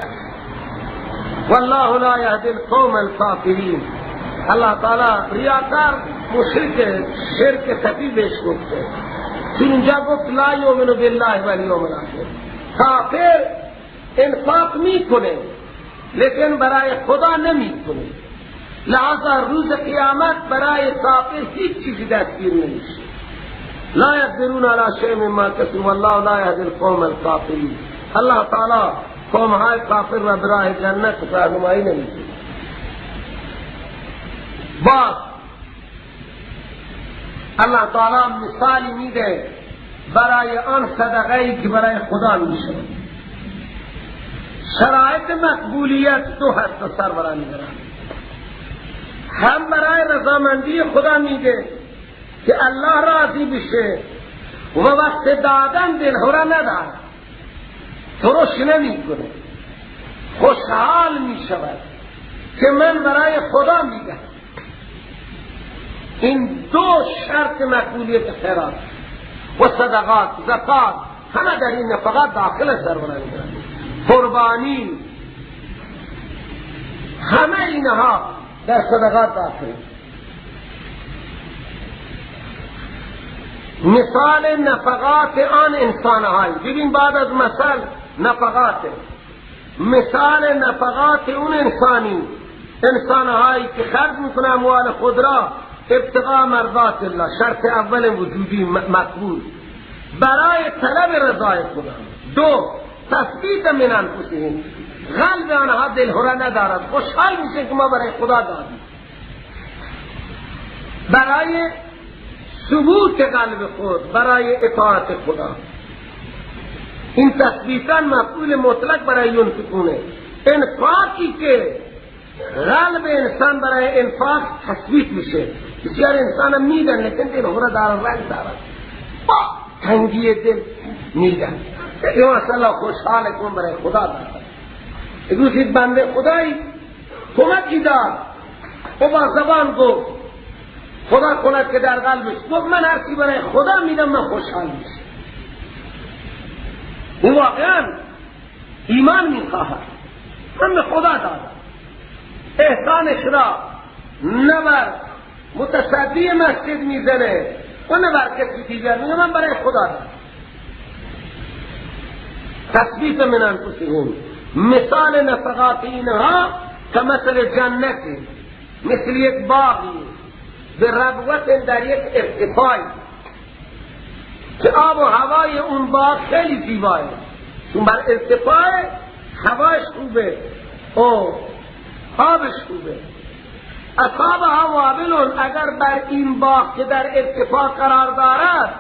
والله لا یهدی القوم الکافرین. الله تعالی ریاکار مشرک، شرک خفی بهش گفته. چون اینجا گفت لا یؤمن بالله والیوم الاخر. کافر انفاق میکنه لیکن برای خدا نمیکنه، لہذا روز قیامت برای کافر هیچ چیزی دستگیر نمیشه. لا یقدرون علی شیء مما کسبوا والله لا یهدی القوم الکافرین. الله تعالی قوم های کافر را برای جنت راهنمایی نمیده. باز الله تعالی مثالی میده برای آن صدقه‌ای که برای خدا میشه. شرایط مقبولیت دو هست سروران گرامی، هم برای رضامندی خدا میده که الله راضی بشه و وقت دادن دلهره نداره، ترش نمیکنه، خوشحال میشود که من برای خدا میدم. این دو شرط مقبولیت خیرات و صدقات، زکات، همه در این نفقات داخل سروران گرامی، قربانی، همه اینها در صدقات داخل. مثال نفقات آن انسانهای، ببین بعد از مثال نفقات، مثال نفقات اون انسانهایی که خرج میکنه اموال خود را ابتغاء مرضات الله، شرط اول وجودی مقبول، برای طلب رضای خدا. دو، تثبیت من انفسهم، قلب آنها دلهره ندارد، خوشحال میشه که ما برای خدا دادیم. برای ثبوت قلب خود، برای اطاعت خدا. این تثبیتا مفعول مطلق برای ینفقونه. انفاقی که قلب انسان برای انفاق تثبیت میشه. بسیار انسان هم میدن لیکن دلهره دارد، رنگ دارد، با تنگی دل میدن. این مثلا خوشحال کن برای خدا دارد. یک بنده خدایی کمکی داد و با زبان گفت خدا کند که در قلبش گفت من هرچی برای خدا میدم من خوشحال میشم. او واقعا ایمان میخواهد، من به خدا دادم. احسانش را نه بر متصدی مسجد میزنه و نه بر کسی دیگر، میگه من برای خدا دادم. تثبیت من انفسهم، مثال نفقات اینها کمثل جنت، مثل یک باغی به ربوت در یک ارتفاعی که آب و هوای اون باغ خیلی زیباه، چون بر ارتفاع هواش خوبه و آبش خوبه. اصابها وابل، اگر بر این باغ که در ارتفاع قرار دارد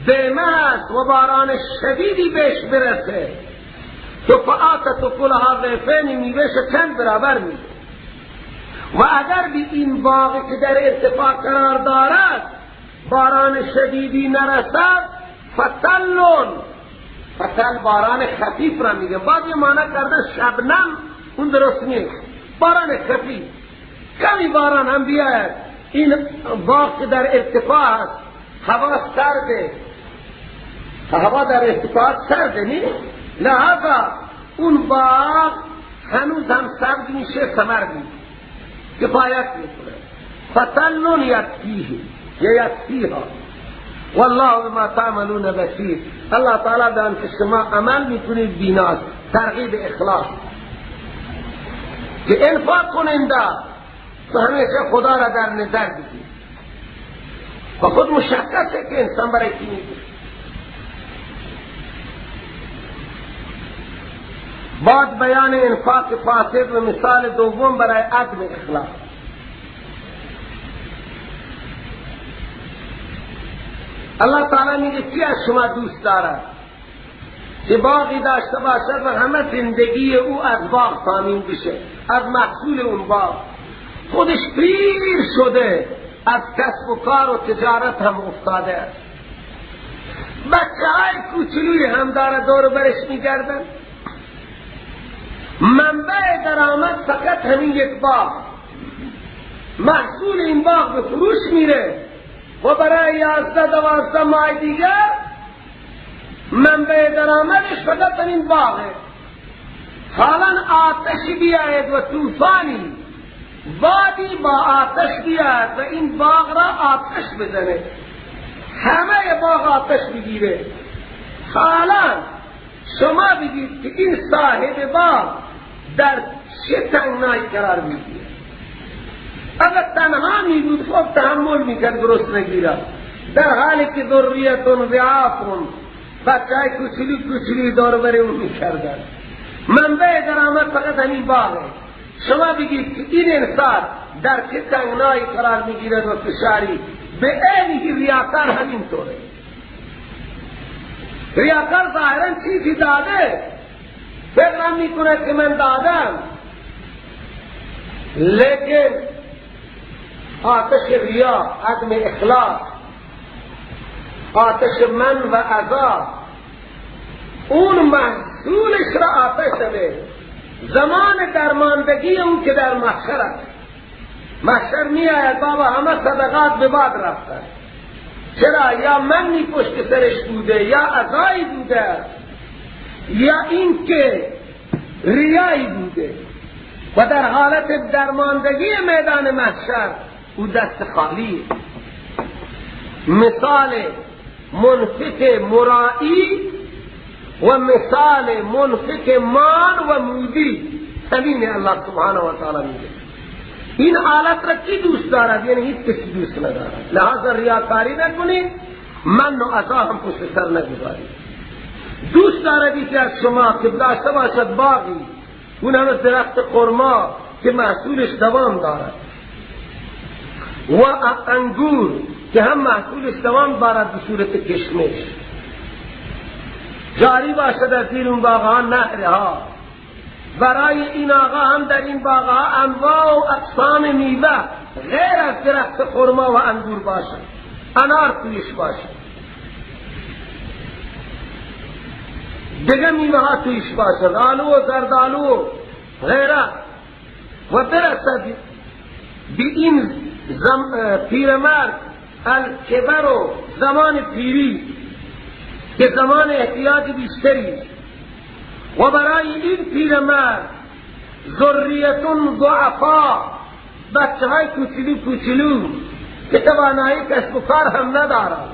دیمه است و باران شدیدی بهش برسه تو فآتت اکلها ضعفین، میوهش چند برابر میده. و اگر به این باغ که در ارتفاع قرار دارد باران شدیدی نرسد، فطلون، فطل باران خفیف را میگه، بعد یه معنی کرده شبنم، اون درست نیست، باران خفیف، کمی باران هم بیاید، این باغ که در ارتفاع است هوا سرده، هوا در ارتفاع سرده نیست، لہذا اون باغ هنوز هم سبز میشه، ثمر میده، کفایت میکنه. فطل یکفیه یا یکفیها والله بما تعملون بصیر. الله تعالی به آنچه شما عمل میکنید بیناست. ترغیب اخلاص که انفاق کننده تو همیشه خدا را در نظر بگیر و خود مشخصه که انسان برای کی میگه. بعد بیان انفاق فاسد و مثال دوم برای عدم اخلاص. الله تعالی میگه کی از شما دوست دارد که باغی داشته باشد و همه زندگی او از باغ تامین بشه، از محصول اون باغ، خودش پیر شده، از کسب و کار و تجارت هم افتاده است، بچه های کوچولوی هم داره دور برش میگردن، منبع درآمد فقط همین یک باغ، محصول این باغ به فروش میره و برای 11-12 ماه دیگر منبع درآمدش فقط همین باغه. حالا آتش بیاید و طوفانی، بادی با آتش بیاید و این باغ را آتش بزنه، همه باغ باغ آتش بگیره. حالا شما بگید که این صاحب باغ در چه تنگنایی قرار میگیره؟ اگر تنها میبود خب تحمل میکرد گرسنگی را، در حالی که ذریتون ضعافون، بچه های کوچولو کوچولوی دور بر اون میکردن، منبع درآمد فقط همین باغه. شما بگید که این انسان در چه تنگنایی قرار میگیرد و فشاری؟ به عینه ریاکار همینطوره. ریاکار ظاهرا چیزی داده، فکر میکنه که من دادم، لیکن آتش ریا، عدم اخلاص، آتش من و عذاب، اون محصولش را آتش زده. زمان درماندگی اون که در محشر است، محشر می آید بابا همه صدقات به باد رفتن. چرا؟ یا منی پشت سرش بوده، یا عزایی بوده، یا این که ریایی بوده. و در حالت درماندگی میدان محشر او دست خالیه. مثال منفق مرایی و مثال منفق مان و مودی، همین الله سبحانه و تعالی میگه. این حالت را کی دوست دارد؟ یعنی هیچ کسی دوست ندارد. لحاظا ریاکاری نکنید، من و عزا هم پشت سر نگذارید. دوست دارد که از شما که داشته باشد باغی، اون همه درخت خرما که محصولش دوام دارد، و انگور که هم محصولش دوام دارد به صورت کشمش، جاری باشد از زیر اون باغها نهرها. برای این آقا هم در این باغها انواع و اقسام میوه غیر از درخت خرما و انگور باشد، انار تویش باشد، دیگه میوه ها تویش باشد، آلو و زردآلو و غیره، و برسد به این پیرمرد الکبر و زمان پیری که زمان احتیاج بیشتری، و برای این پیرمرد ذریتون ضعفا، بچه های کوچولو کوچولو که توانایی کسب و کار هم ندارند.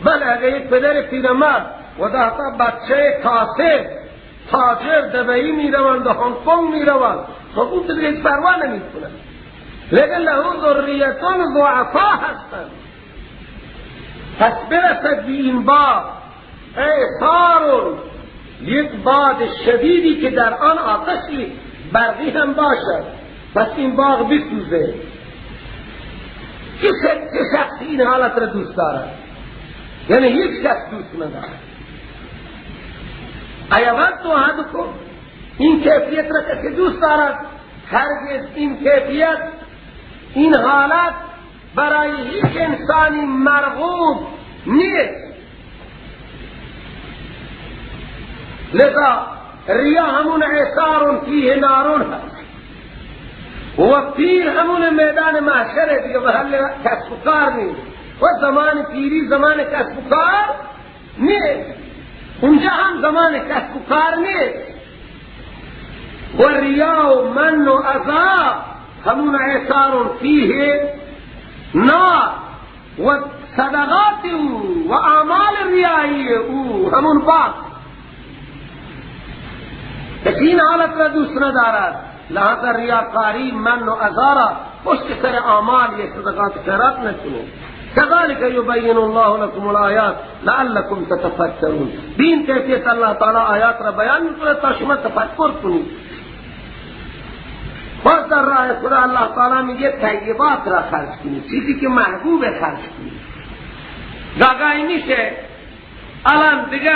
بله اگر یک پدر پیرمرد و 10 تا بچه کاسب تاجر دبی می روند و هنگ کنگ می روند، خب اون دیگه هیچ پروا نمی کنند. لیکن له ذریتون ضعفا هستند. پس برسد به این باب اعصار، یک باد شدیدی که در آن آتشی برقی هم باشد، پس این باغ بسوزه. چه شخصی این حالت را دوست دارد؟ یعنی هیچ کس دوست ندارد. ایود احدکم، این کیفیت را کسی دوست دارد؟ هرگز این کیفیت، این حالت برای هیچ انسانی مرغوب نیست. لذا ریا همون عصار فیه نارون هست، و پیر همون میدان محشره دیگه، محل کسب و کار نیست، و زمان پیری زمان کسب و کار نیست، اونجا هم زمان کسب و کار نیست. و ریا و من و عذاب همون عصار فیه نار، و صدقات او و اعمال ریایی او همون باغ. کسی این حالت را دوست ندارد. لہذا ریاکاری، من و عزا پشت سر اعمال یا صدقات خیرات نکنید. كذلك يبين الله لكم الآیات لعلكم تتفکرون. دین کیفیت اللہ تعالی آیات را بیان میکنه تا شما تفکر کنید. باز در راه خدا الله تعالی میگه طیبات را خرج کنید، چیزی که محبوب خرج کنید. گاگاهی میشه الان دیگه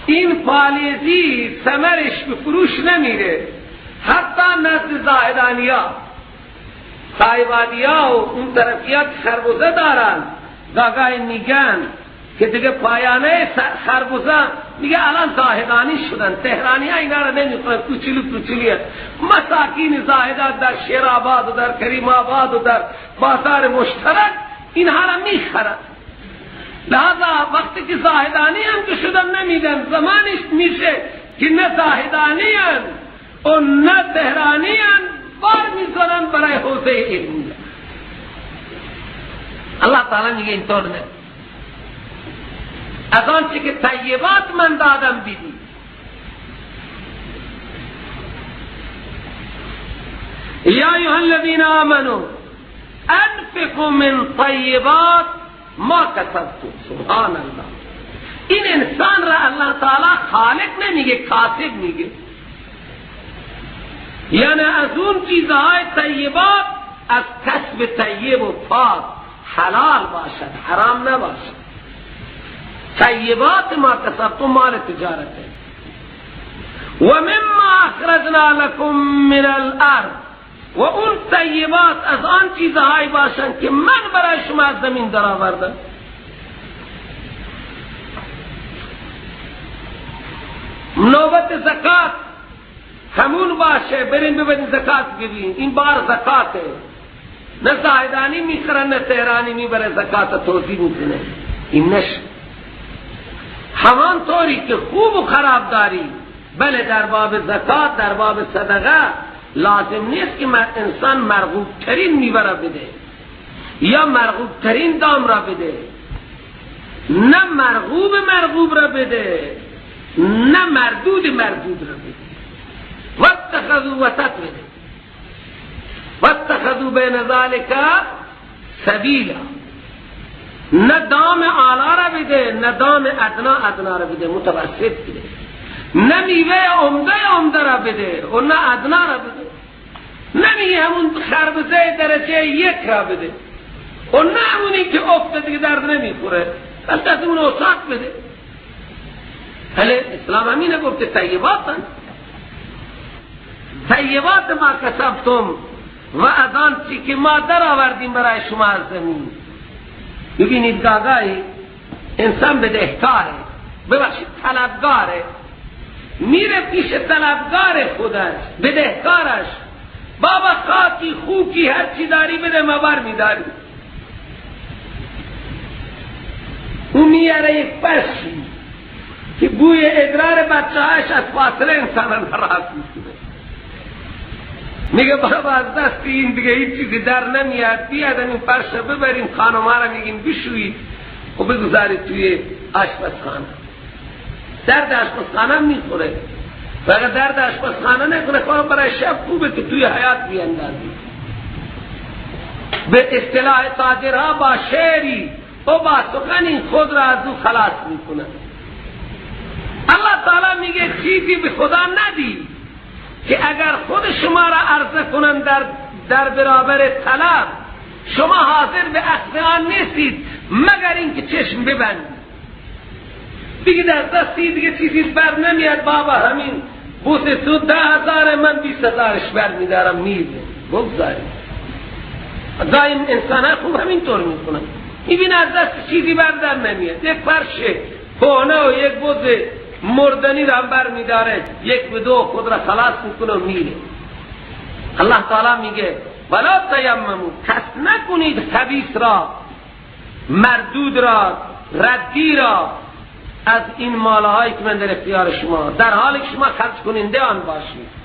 این پالیزی ثمرش به فروش نمیره، حتی نزد زاهدانیا، تایوانیا و اون طرفیا که خربوزه دارن، گاگاهی میگن که دیگه پایانه خربوزه، میگه الان زاهدانی شدن، تهرانی ها اینا را نمیخورن، کوچولو کوچولویه. مساکین زاهدان در شیرآباد و در کریم آباد و در بازار مشترک اینها را میخرن. لہذا وقتی که زاهدانی هم که شدن نمیدن، زمانش میشه که نه زاهدانی هم و نه تهرانی هم بار میزنن برای حوزه علمی. الله تعالی میگه اینطور نه، از آنچه که طیبات من دادم بدی. یا ایها الذین آمنوا انفقوا من طیبات ما کسبتم. سبحان الله. این انسان را الله تعالی خالق نمیگه، کاسب میگه. یعنی از اون چیزهای طیبات، از کسب طیب و پاک، حلال باشد، حرام نباشد. طیبات ما کسبتم مال تجارته. و مما اخرجنا لکم من الارض، و اون طیبات از آن چیزهایی باشند که من برای شما از زمین درآوردم. نوبت زکات همون باشه، بریم ببینیم زکات ببین. این بار زکاته، نه زاهدانی میخرن نه تهرانی میبره زکات توزیع میکنه. این نشه. همان طوری که خوب و خراب داری، بله در باب زکات، در باب صدقه لازم نیست که انسان مرغوب ترین میوه را بده یا مرغوب ترین دام را بده، نه مرغوب مرغوب را بده، نه مردود مردود را بده. واتخذوا وسط بده، واتخذوا بین ذلک سبیلا. نه دام اعلی را بده، نه دام ادنا ادنا را بده، متوسط بده. نه میوه عمده عمده را بده و نه ادنا را بده. نه میگه همون خربزه درجه یک را بده و نه همونی که افته دیگه درد نمیخوره، بس از اون اوساط بده. بله اسلام همینه گفته، طیبات طیبات ما کسبتم، و از آن چی که ما در آوردیم برای شما از زمین. ببینید گاگاهی انسان بدهکاره، ببخشید طلبگاره، میره پیش طلبگار خودش، بدهکارش، بابا خاکی خوکی هر چی داری بده ما بر میداری. او میاره یک پشی که بوی ادرار بچه هاش از فاصله انسان ناراحت میکنه. میگه بابا از دست این دیگه هیچ چیزی در نمیاد، بیاد این فرش رو ببریم خانم‌ها رو میگیم بشویید و بگذارید توی آشپزخانه. درد آشپزخانه میخوره، و اگر درد آشپزخانه نخوره خب برای شب خوبه که توی حیات بیاندازید. به اصطلاح تاجرها با شعری و با سخنی خود را از او خلاص میکنه. الله تعالی میگه چیزی به خدا ندی که اگر خود شما را عرضه کنند در برابر طلب، شما حاضر به اخذ آن نیستید مگر اینکه چشم ببندید. دیگه در دستی دیگه چیزی بر نمیاد، بابا همین بوس تو 10,000 من 20,000 بر میدارم میده، بگذارید. دایم انسان ها خوب همینطور میکنن، میبینه از دست چیزی بر در نمیاد، یک فرش کهنه و یک بوز مردنی را بر میداره، 1 به 2 خود را خلاص میکنه و میره. الله تعالی میگه ولا تیممو، کس نکنید خبیث را، مردود را، ردی را از این مالهایی که من در اختیار شما، در حالی که شما خرج کننده آن باشید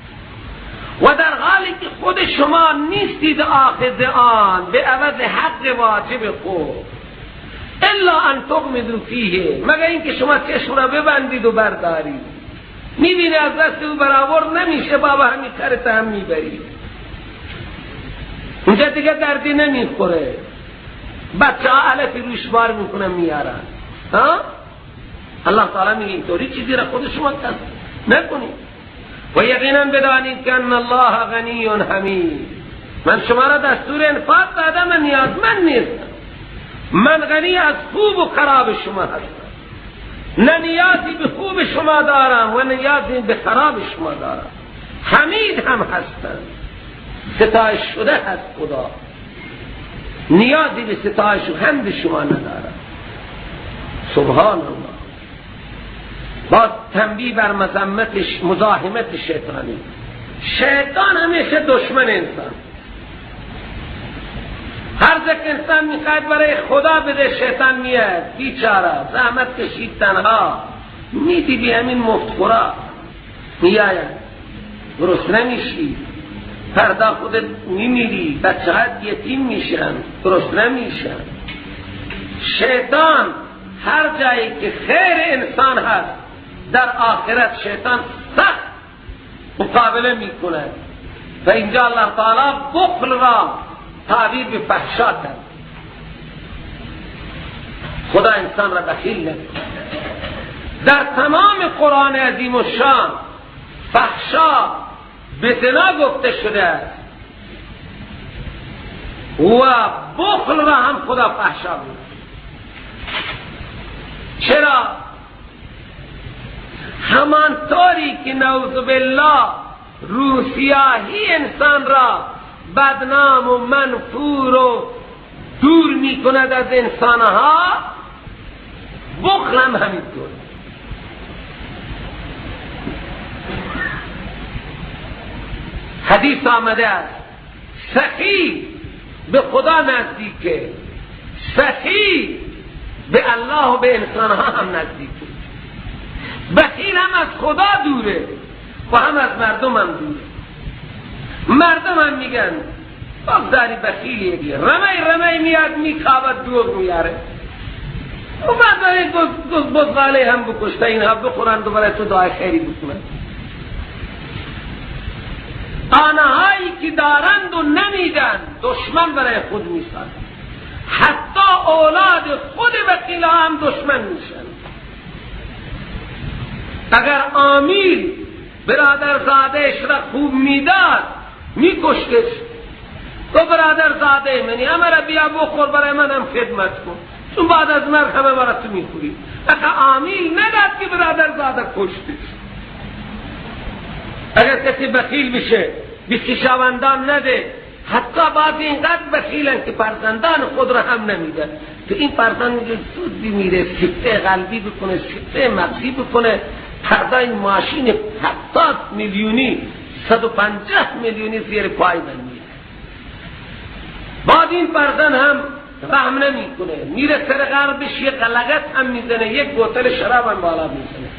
و در حالی که خود شما نیستید آخذ آن به عوض حق واجب خود، الا ان تغمضوا فیه، مگر اینکه شما چشم را ببندید و بردارید. میبینه از دست او برآورد نمیشه، بابا همین خرت هم میبری، اونجا دیگه دردی نمیخوره، بچه ها علفی روش بار میکنن میارن. ها الله تعالی میگه اینطوری چیزی را خود شما کسب نکنید. و یقینا بدانید که ان الله غنی حمید، من شما را دستور انفاق دادم، من نیازمند نیستم، من غنی از خوب و خراب شما هستم، نه نیازی به خوب شما دارم و نیازی به خراب شما دارم. حمید هم هستم، ستایش شده هست خدا، نیازی به ستایش و حمد شما ندارم. سبحان الله. با تنبیه بر مذمت مزاحمت شیطانی. شیطان همیشه دشمن انسان، هر جا که انسان میخواد برای خدا بده شیطان میاد، بیچاره زحمت کشید تنها میدی بی همین مفتخورا میآید، درست نمیشی، فردا خودت میمیری، بچه هات یتیم میشن، درست نمیشن. شیطان هر هر جایی که خیر انسان هست در آخرت شیطان سخت مقابله میکند. و اینجا الله تعالی بخل را تعبیر به فحشا کرد. خدا انسان را بخیل نکند. در تمام قرآن عظیم الشان فحشا به زنا گفته شده است و بخل را هم خدا فحشا بود. چرا؟ همانطوری که نعوذ بالله روسیاهی انسان را بدنام و منفور و دور می کند از انسانها، بخل هم همینطور. حدیث آمده است سخی به خدا نزدیکه، سخی به الله و به انسانها هم نزدیکه. بخیل هم از خدا دوره و هم از مردم هم دوره. مردم هم میگن بازداری بخیلیه دیگه، رمی رمی میاد میکابد دوغ میاره و بعد بزغاله هم بکشته اینها بخورند و برای تو دعای خیری بکنند. آنهایی که دارند و نمیدن دشمن برای خود میسازند. حتی اولاد خود بخیل هم دشمن میشن. اگر آمیل برادر زادهش را خوب میداد میکشتش. تو برادر زاده منی، همه را بیا بخور، برای من هم خدمت کن، چون بعد از مرگ همه مرا تو میخوری. اگر آمیل نداد که برادر زاده کشتش. اگر کسی بخیل بشه به خویشاوندان نده، حتی بعضی اینقدر بخیلن که فرزندان خود را هم نمیدن. تو این فرزند میگه زود بمیره، سکته قلبی بکنه، سکته مغزی بکنه، فردا این ماشین 70 میلیونی 150 میلیونی زیر پای من میره. بعد این فرزند هم رحم نمیکنه، میره سر غربش یک لغت هم میزنه، یک بوتل شراب هم بالا میزنه.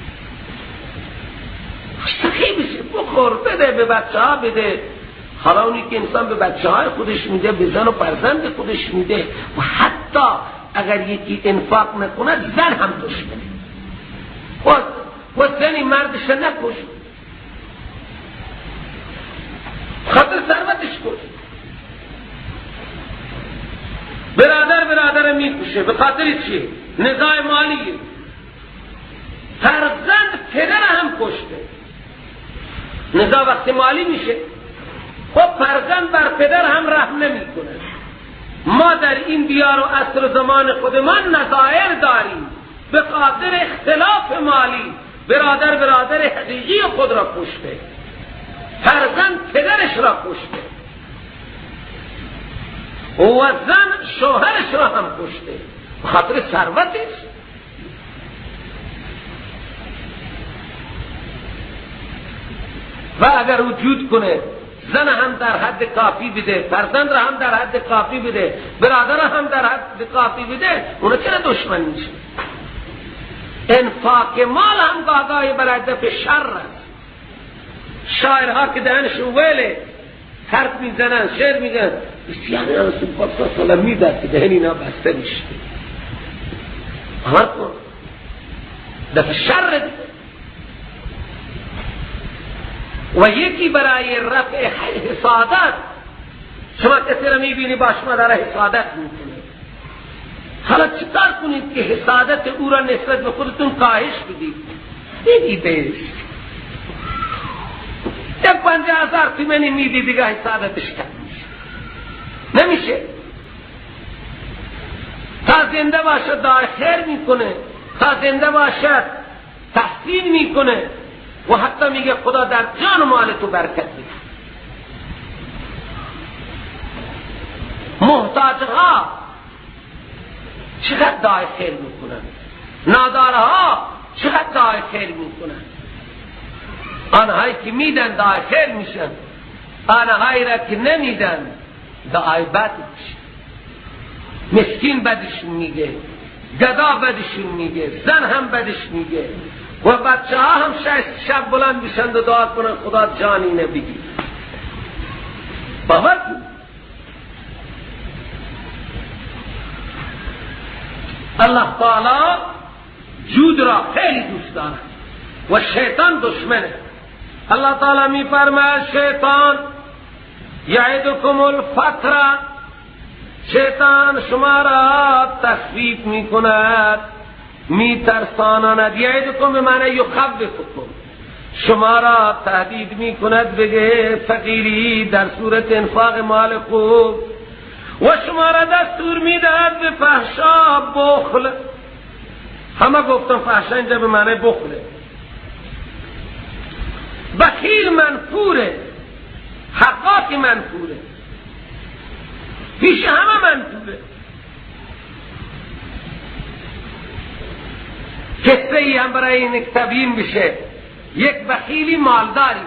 سخی بشه، بخور، بده به بچه ها بده. حالا اونی که انسان به بچه های خودش میده، به زن و فرزند خودش میده، و حتی اگر یکی انفاق نکنه زن هم دشمنه. و زنی مردش نکش، خاطر ثروتش کش. برادر برادر میکشه به خاطر چی؟ نزاع مالیه. فرزند پدر هم کشته. نزاع وقتی مالی میشه، خب فرزند بر پدر هم رحم نمیکنه. ما در این دیار و عصر زمان خودمان نظایر داریم. به خاطر اختلاف مالی برادر برادر حقیقی خود را کشته، فرزند پدرش را کشته و زن شوهرش را هم کشته به خاطر ثروتش. و اگر وجود کنه زن هم در حد کافی بده، فرزند را هم در حد کافی بده، برادر هم در حد کافی بده، اون چرا دشمن میشه؟ انفاق مال هم گاهی برای دفع شر است. شاعرها که دهنشون وله حرف میزنن، شعر میگن، یعنی رسول پاک صلی الله علیه و میداد که دهن اینا بسته میشه. آمد کن دفع شر دیگه. و یکی برای رفع حسادت، شما کسی را میبینی با شما داره حسادت میکنه، حالا چیکار کنید که حسادت او را نسبت به خودتون کاهش بدید؟ بدید بهش یک 50,000 تومانی میدی دیگه حسادتش کم میشه. نمیشه. تا زنده باشد دعای خیر میکنه، تا زنده باشد تحسین میکنه و حتی میگه خدا در جان و مال تو برکت بده. محتاجها چقدر دعای خیر میکنن، نادارها چقدر دعای خیر میکنن. آنهایی که میدن دعای خیر میشن، آنهایی را که نمیدن دعای بد میشن. مسکین بدشون میگه، گدا بدشون میگه، زن هم بدش میگه و بچه ها هم شب بلند میشن و دعا کنن خدا جانی نبگی. باور کن الله تعالی جود را خیلی دوست دارد و شیطان دشمنه. الله تعالی می فرماید شیطان یعدکم الفقر، شیطان شما را تخفیف می کند، می ترساند. یعدکم به معنی یخوفکم، شما را تهدید می کند بگه فقیری در صورت انفاق مال خوب، و شما را دستور می دهد به فحشا، بخل. همه گفتم فحشا اینجا به معنی بخله. بخیل منفوره، حقاق منفوره، پیش همه منفوره. قصه ای هم برای این تبیین بشه. یک بخیلی مالداری،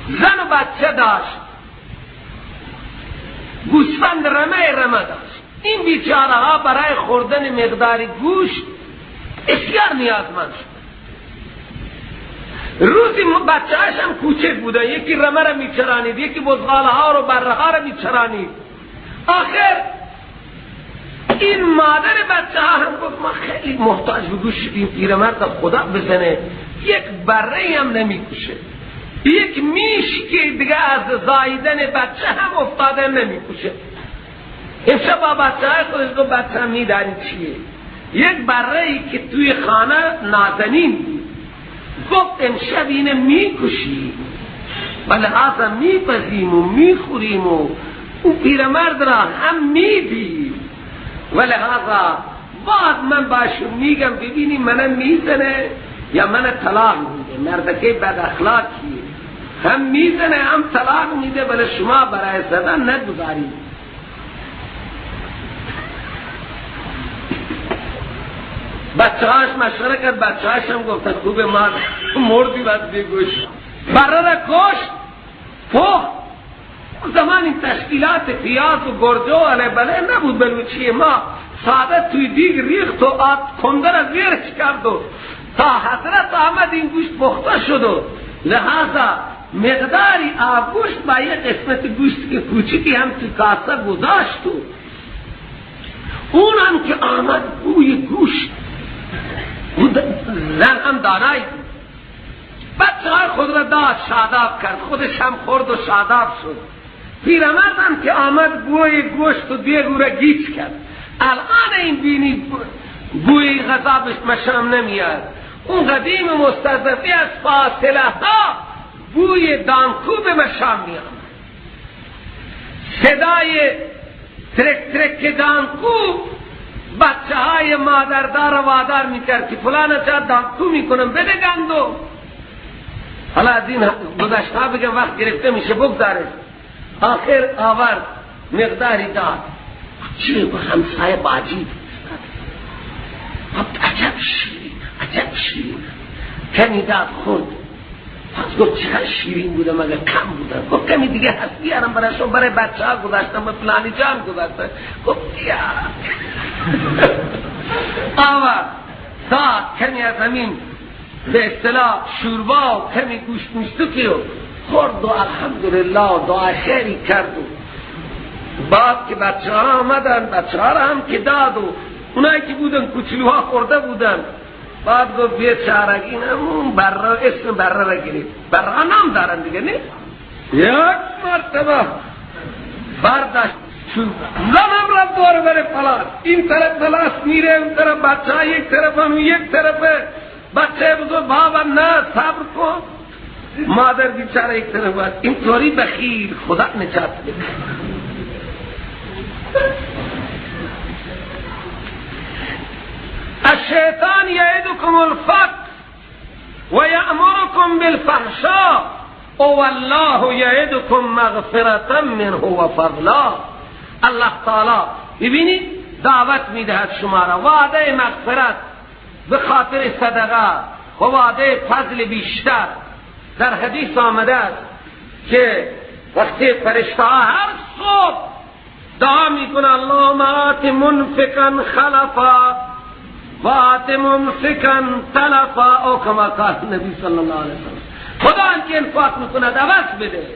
زن و بچه داشت، گوسفند رمه رمه داشت. این بیچاره ها برای خوردن مقدار گوشت بسیار نیازمند شد. روزی بچه هاش هم کوچک بودن، یکی رمه را میچرانید، یکی بزغاله ها رو بره ها را میچرانید. آخر این مادر بچه ها هم گفت ما خیلی محتاج به گوشت شدیم، پیرمرد خدا بزنه یک بره هم نمیکشه، یک میش که دیگه از زاییدن بچه هم افتاده نمیکشه. امشب با بچه های خودش گفت بچه هم میدانی چیه، یک بره ای که توی خانه نازنین بود، گفت امشب اینه میکشیم و لحاظا میپزیم و میخوریم و او پیرمرد را هم میدیم، و لحاظا بعد من باشون میگم ببینی منم میزنه یا من طلاق میده. مردکه بد اخلاقیه، هم میزنه هم طلاق میده، ولی شما برای زدن نگذارید. بچه هاش مشوره کرد، بچه هاش هم گفتن خوب ما مردی باید بگوش. بره را کشت پخت. زمان این تشکیلات پیاز و گرجه و علی بله نبود، بلوچی ما ساده توی دیگ ریخت و آب کنده را زیرش کرد و تا حضرت آمد این گوشت پخته شد و لحاظا مقداری آب گوشت با یک قسمت گوشت که کوچکی هم توی کاسه گذاشت و اون هم که آمد بوی گوشت، اون زن هم دانایی بود، بچه های خود را داد شاداب کرد، خودش هم خورد و شاداب شد. پیرمرد هم که آمد بوی گوشت و دیگ او را گیج کرد. الان این بینی بوی غذا مشام نمیاد. اون قدیم مستضعفی از فاصله ها بوی دانکو به مشام میاد، صدای ترک ترک دانکو بچه های مادردار وادار میکرد که فلان چه دانکو میکنم بده گندو. حالا از این گذشته بگم وقت گرفته میشه، بگذارش. آخر آورد مقداری داد. چه با همسایه باجی عجب شیرین، عجب شیرین. کمی داد خورد، پس گفت چقدر شیرین بوده مگر کم بوده. گفت کمی دیگه هست بیارم برای شما، برای بچه ها گذاشتم، به فلانی جان گذاشتم. گفت بیا. آورد داد کمی از همین به اصطلاح شوربا و کمی گوشت مشتوکی و خورد و الحمدلله دعا خیری کرد. و بعد که بچه ها آمدن، بچه ها را هم که داد و اونایی که بودن کوچولوها خورده بودن. بعد گفت بیا چارگی نمون بره، اسم بره را گرفت. بره نام دارن دیگه نه؟ یک مرتبه برداشت زنم رفت دوره بره پلاس، این طرف پلاس میره، اون طرف بچه ها یک طرف هم یک طرفه. بچه بزرگ بابا نه صبر کن، مادر بیچاره یک طرف باید. این طوری بخیل خدا نجات بده. الشیطان یعدکم الفقر و یأمرکم بالفحشاء والله یعدکم مغفرة منه و فضلا. الله تعالی ببینید دعوت میدهد شما را، وعده مغفرت به خاطر صدقه و وعده فضل بیشتر. در حدیث آمده است که وقتی فرشته ها هر صبح دعا میکنه اللهم آت منفقا خلفا و آت ممسکا تلفا، او کما قال نبی صلی الله علیه وسلم. خدا آن که انفاق میکند عوض بده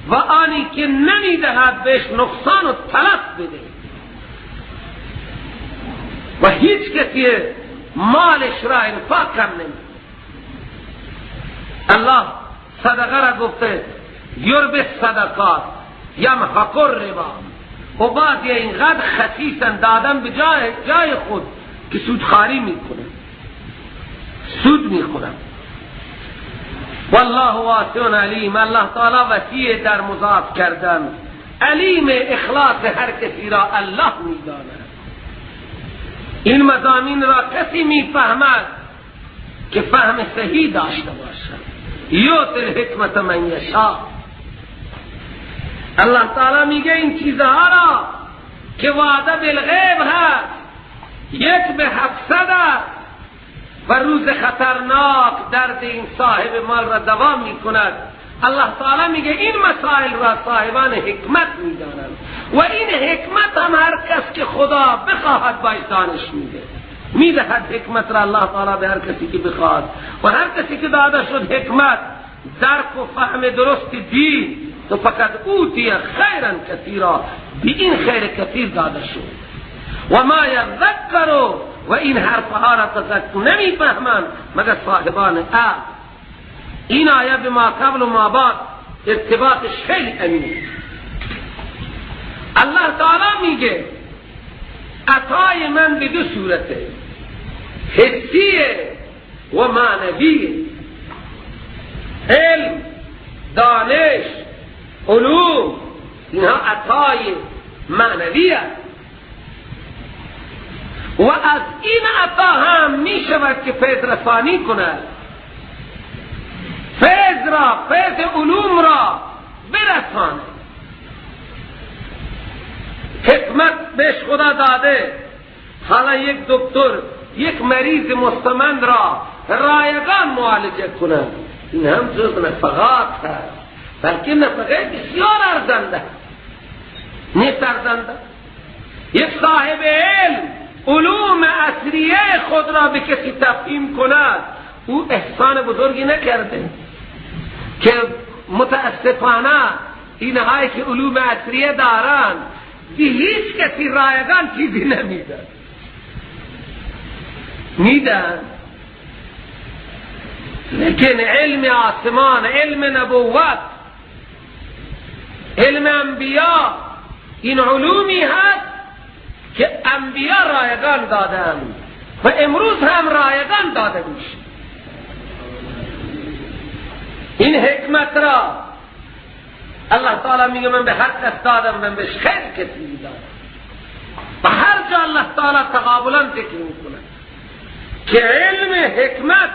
و آنی که نمیدهد بهش نقصان و تلف بده. و هیچ کسی مالش را انفاق هم نمی. الله صدقه را گفته یربی الصدقات یمحق الربا، و بعضی اینقدر خسیسن دادن به جای خود که سودخواری میکنه، سود میخورن. والله واسع علیم، الله تعالی وسیع در مضاعف کردن، علیم اخلاص هر کسی را الله میداند. این مضامین را کسی میفهمد که فهم صحیح داشته باشد. یؤتی الحکمت من یشاء. الله تعالی میگه این چیزها را که وعده بالغیب هست، 1 به 700 است و روز خطرناک درد این صاحب مال را دوام میکند. الله تعالی میگه این مسائل را صاحبان حکمت میدانند و این حکمت هم هر کس که خدا بخواهد باش دانش میده، میدهد حکمت را الله تعالی به هر کسی که بخواهد. و هر کسی که داده شد حکمت، درک و فهم درست دین، تو فقد اوتی خیرا کثیرا، به این خیر کثیر داده شد. و ما یذکر، و این حرفها را تذکر نمیفهمند مگر صاحبان عقل. این آیه به ما قبل و ما بعد ارتباطش خیلی عمیق. الله تعالی میگه عطای من به دو صورته، حسیه و معنویه. علم، دانش، علوم، اینها عطای معنوی است و از این عطا هم می شود که فیض رسانی کند، فیض را، فیض علوم را برسانه. حکمت بهش خدا داده. حالا یک دکتر یک مریض مستمند را رایگان معالجه کند، این هم جز نفقات هست، بلکه نفقه بسیار ارزنده نیست، ارزنده. یک صاحب علم علوم عصریه خود را به کسی تفهیم کند، او احسان بزرگی نکرده که متاسفانه اینهایی که علوم عصریه دارند به هیچ کسی رایگان چیزی نمیدن، میدن. لیکن علم آسمان، علم نبوت، علم انبیا، این علومی هست که انبیا رایگان دادن و امروز هم رایگان داده میشه. این حکمت را الله تعالی میگه من به هر کس دادم، من بهش خیر کثیری دادم. و هر جا الله تعالی تقابلا ذکر میکنه که علم حکمت،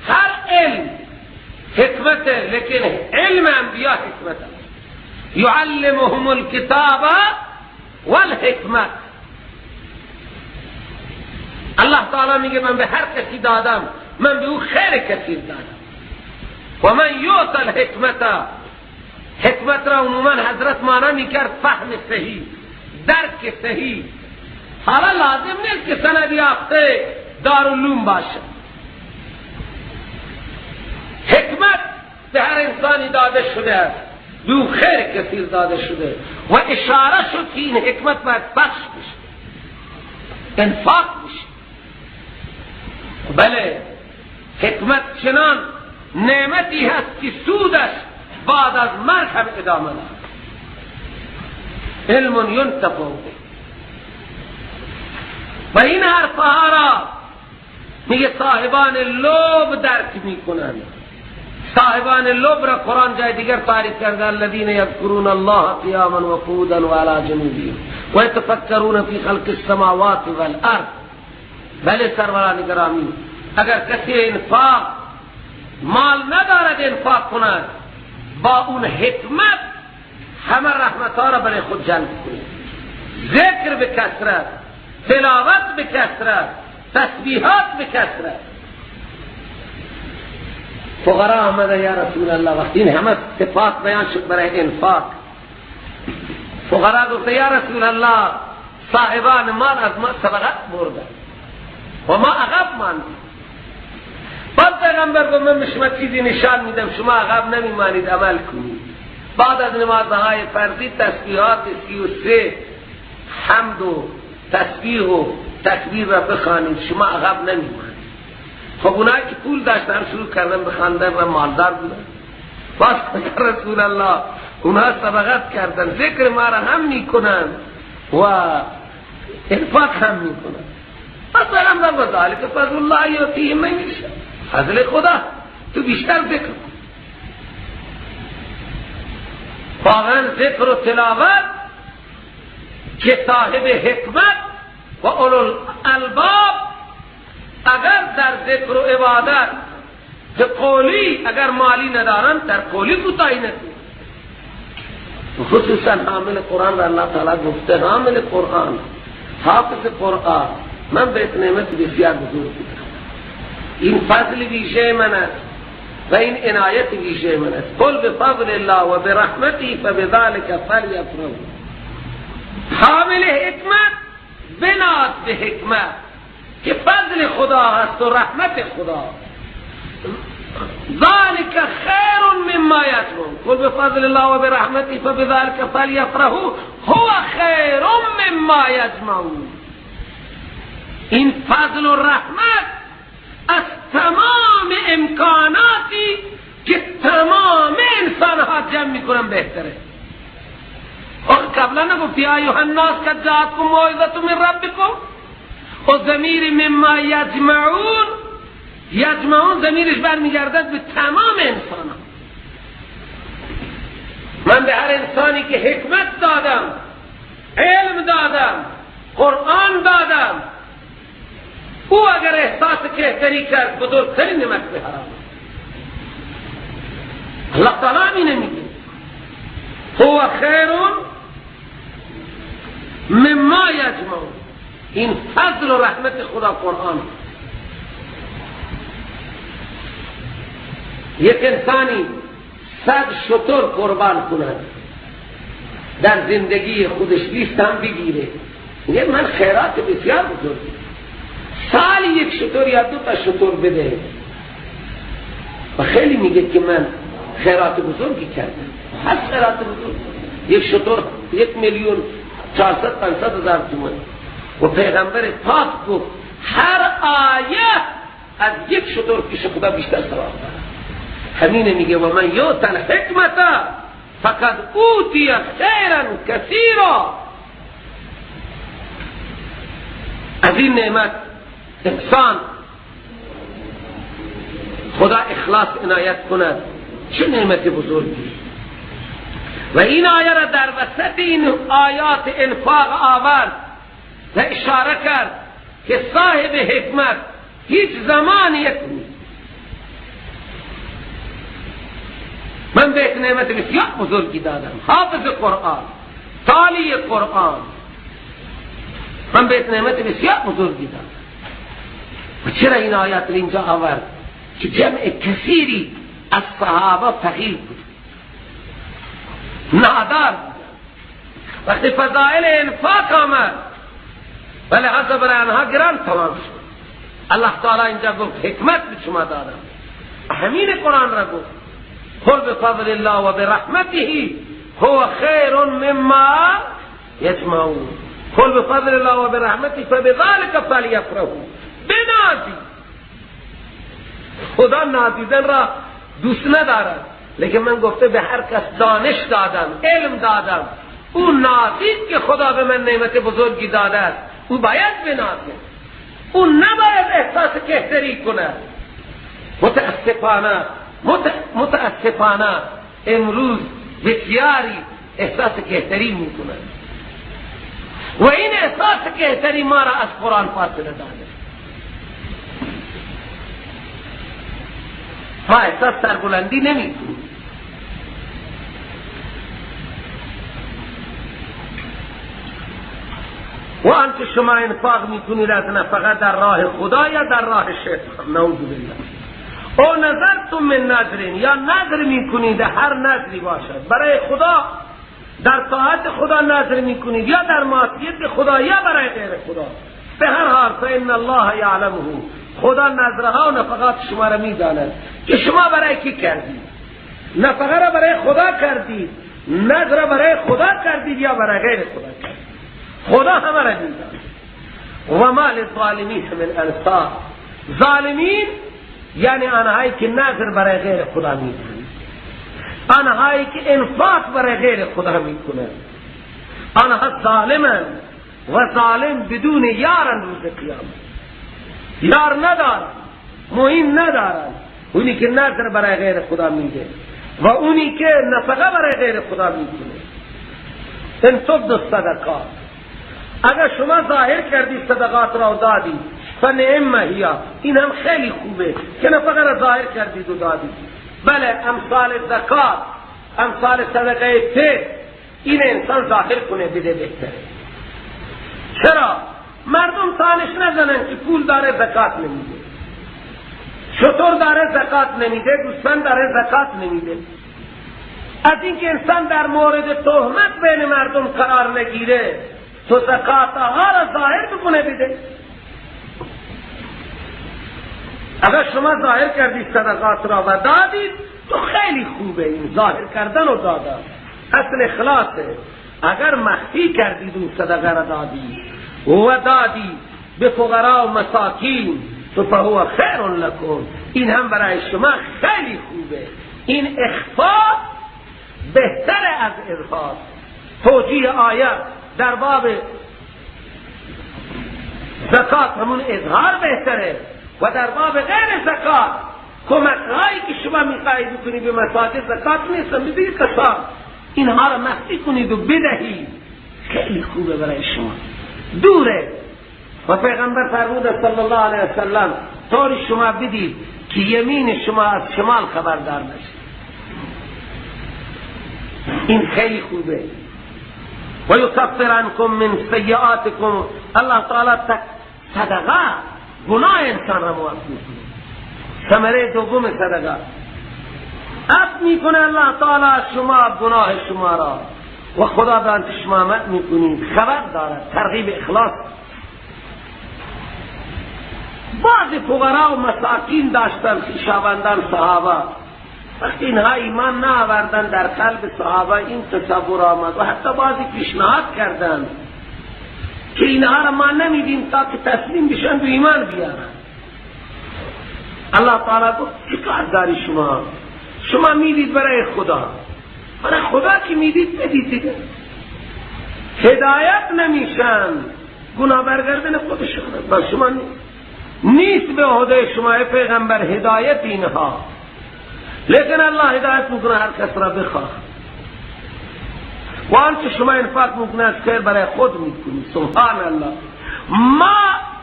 هر علم حکمت، لیکن علم انبیا حکمت است. یعلمهم الکتاب والحکمت. الله تعالی میگه من به هر کسی دادم، من به او خیر کثیر دادم. و من یؤت الحکمت، حکمت را عموما حضرت معنی میکرد فهم صحیح، درک صحیح. حالا لازم نیست که سند یافته دارالعلوم باشه. حکمت به هر انسانی داده شده است، به او خیر کثیر داده شده و اشاره شد که این حکمت باید بخش بشه، انفاق بشه. بله، حکمت چنان نعمتی هست که سودش بعد از مرگ هم ادامه دارد. علم ینتفع به. و این حرفها را میگه صاحبان لب درک میکنند. صاحبان لب را قرآن جای دیگر تعریف کرده، الذین یذکرون الله قیاما و قعودا و علی جنوبهم و یتفکرون فی خلق السماوات والارض. بله سروران گرامی، اگر کسی انفاق مال ندارد انفاق کند، با اون حکمت همه رحمت ها را برای خود جلب کنید. ذکر به کثرت، تلاوت به کثرت، تسبیحات به کثرت. فقرا آمده یا رسول الله، وقتی این همه صفات بیان شد برای انفاق، فقرا گفته یا رسول الله، صاحبان مال از ما سبقت بردن و ما عقب ماندیم. بعد پیغمبر گفت من به شما چیزی نشان میدم، شما عقب نمیمانید، عمل کنید. بعد از نمازهای فرضی تسبیحات 33 حمد و تسبیح و تکبیر را بخوانید، شما عقب نمیمانید. خب اونایی که پول داشتن شروع کردن به خواندن و مالدار بودن. باز رسول الله اونها سبقت کردن، ذکر ما را هم میکنن و انفاق هم میکنن. مثلا و ذالک فضل الله یؤتیه من یشاء، فضل خدا، تو بیشتر ذکر کن. واقعا ذکر و تلاوت که صاحب حکمت و اولو الالباب اگر در ذکر و عبادت که قولی اگر مالی ندارن در قولی کوتاهی نکنن. خصوصا حامل قرآن را الله تعالی گفته حامل قرآن، حافظ قرآن، من بهت نعمت بسیار بزرگ بودم، این فضل ویژه من است و این عنایت ویژه من است. قل بفضل الله و برحمته فبذلك فلیفرحوا. حامل حکمت بناد به حکمت که فضل خدا هست و رحمت خدا. ذلك خیر مما یجمعون. قل بفضل الله و برحمته فبذلك فلیفرحوا هو خیر مما یجمعون. این فضل و رحمت از تمام امکاناتی که تمام انسانها جمع میکنن بهتره. آخه قبلا نگفتی ایها الناس قد جاءتکم موعظة من ربکم؟ و ضمیر مما یجمعون، یجمعون ضمیرش برمیگردد به تمام انسان ها. من به هر انسانی که حکمت دادم، علم دادم، قرآن دادم، او اگر احساس کهتری کرد بزرگترین نعمت به حرام. الله تعالی همینه میگه هو خیر مما یجمعون. این فضل و رحمت خدا قرآن. یک انسانی 100 شتر قربان کند در زندگی خودش، لیست هم بگیره، میگه من خیرات بسیار بزرگی، سالی یک شتر یا 2 تا شتر بده، و خیلی میگه که من خیرات بزرگی کردم. هست خیرات بزرگ، یک شتر 1,400,000-500,000 تومان. و پیغمبر پاک گفت هر آیه از یک شتر پیش خدا بیشتر ثواب دارد. همینه میگه و من یؤت الحکمت فقد اوتی خیرا کثیرا. از این نعمت انسان خدا اخلاص عنایت کند، چه نعمت بزرگی. و این آیه را در وسط این آیات انفاق آورد و اشاره کرد که صاحب حکمت هیچ زمان یک نیست. من به نعمت بسیار بزرگی دادم، حافظ قرآن، تالی قرآن، من به نعمت بسیار بزرگی دادم. و چرا این آیات را اینجا آورد؟ که جمع کثیری از صحابه فقیر بود، نادار بود. وقتی فضائل انفاق آمد ولی لحاظ برای آنها گران تمام شد. الله تعالی اینجا گفت حکمت به شما دادم، همین قرآن را گفت قل بفضل الله و برحمته هو خیر مما یجمعون. قل بفضل الله و برحمته فبذلك فلیفرحوا. بنازی خدا نازیدن را دوست ندارد، لیکن من گفته به هر کس دانش دادم، علم دادم، او نازید که خدا به من نعمت بزرگی داده است، او باید بنازه، او نباید احساس کهتری کند. متاسفانه متاسفانه امروز بسیاری احساس کهتری میکنند و این احساس کهتری ما را از قرآن فاصله داده. ما احساس سربلندی نمیکنیم. و آنچه شما انفاق میکنید از نفقه در راه خدا یا در راه شیطان، نعوذ بالله. او نظرتم من نظرین، یا نظر میکنید، هر نظری باشد برای خدا، در طاعت خدا نظر میکنید یا در معصیت خدا یا برای غیر خدا، به هر حال فان الله یعلمه، خدا نظرها و نفقات شما را میداند که شما برای کی کردید. نفقه را برای خدا کردید، نظر را برای خدا کردید یا برای غیر خدا کردید، خدا همه را میداند. و ما للظالمین من انصار. ظالمین یعنی آنهایی که نذر برای غیر خدا میکنند، آنهایی که انفاق برای غیر خدا میکنند، آنها ظالمند و ظالم بدون یارن روز قیامت، یار ندارن، معین ندارن. اونی که نذر برای غیر خدا میده و اونی که نفقه برای غیر خدا میکنه. ان تبدوا الصدقات، اگر شما ظاهر کردی صدقات را دادی، فنعم هی، این هم خیلی خوبه که نفقه را ظاهر کردید و دادید. بله، امثال زکات، امثال صدقه فطر، این انسان ظاهر کنه بده بهتره. چرا؟ مردم تانش نزنن که پول داره زکات نمیده، شطور داره زکات نمیده، گوسفند داره زکات نمیده. از اینکه انسان در مورد تهمت بین مردم قرار نگیره، تو زکات ها را ظاهر بکنه بده. اگر شما ظاهر کردید صدقات را و دادید، تو خیلی خوبه. این ظاهر کردن و دادن اصل اخلاصه. اگر مخفی کردید اون صدقه را دادید و دادی به فقرا و مساکین، تو فهو خیر لکم، این هم برای شما خیلی خوبه. این اخفا بهتر از اظهار. توجیه آیه در باب زکات همون اظهار بهتره، و در باب غیر زکات کمک هایی که شما میخواهید بکنید به مساجد زکات نیستن، بدید قسم اینها را مخفی کنید و بدهید، خیلی خوبه برای شما. دوره. و پیغمبر فرمود صلی الله علیه وسلم طوری شما بدید که یمین شما از شمال خبردار نشه. این خیلی خوبه. و یکفر عنکم من سیئاتکم. الله تعالی صدقه گناه انسان را معاف میکنه. ثمره دوم صدقه عفو میکنه الله تعالی شما گناه شما را، و خدا به آنچه شما عمل میکنید خبر دارد. ترغیب اخلاص. بعض فقرا و مساکین داشتن خویشاوندان صحابه، وقتی اینها ایمان نه آوردن در قلب صحابه این تصور آمد و حتی بعضی پیشنهاد کردند که اینها را ما نمیدیم تا که تسلیم بشن و ایمان بیارن. الله تعالی گفت چه کار داری شما؟ شما میدید برای خدا، برای خدا که میدید بدید دیگه. هدایت نمیشن، گناه برگردن خودشان با شما نیست به عهده شما پیغمبر هدایت اینها، لیکن الله هدایت میکنه هر کس را بخواه. و آنچه شما انفاق میکنه از خیر برای خود میکنی. سبحان الله. ما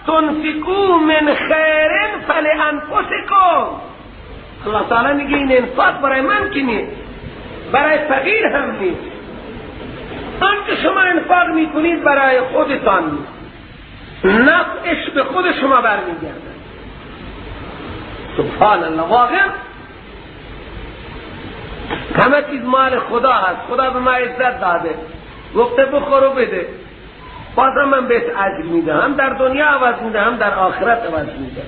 تنفقوا من خیر فلانفسکم. الله تعالی میگه این انفاق برای من که نیست، برای فقیر هم نیست. آنچه شما انفاق میکنید برای خودتان نیست، نفعش به خود شما برمیگرده. سبحان الله. واقعا همه چیز مال خدا هست، خدا به ما عزت داده، گفته بخور و بده، بازم من بهت اجر میدم، هم در دنیا عوض میدم هم در آخرت عوض میدم.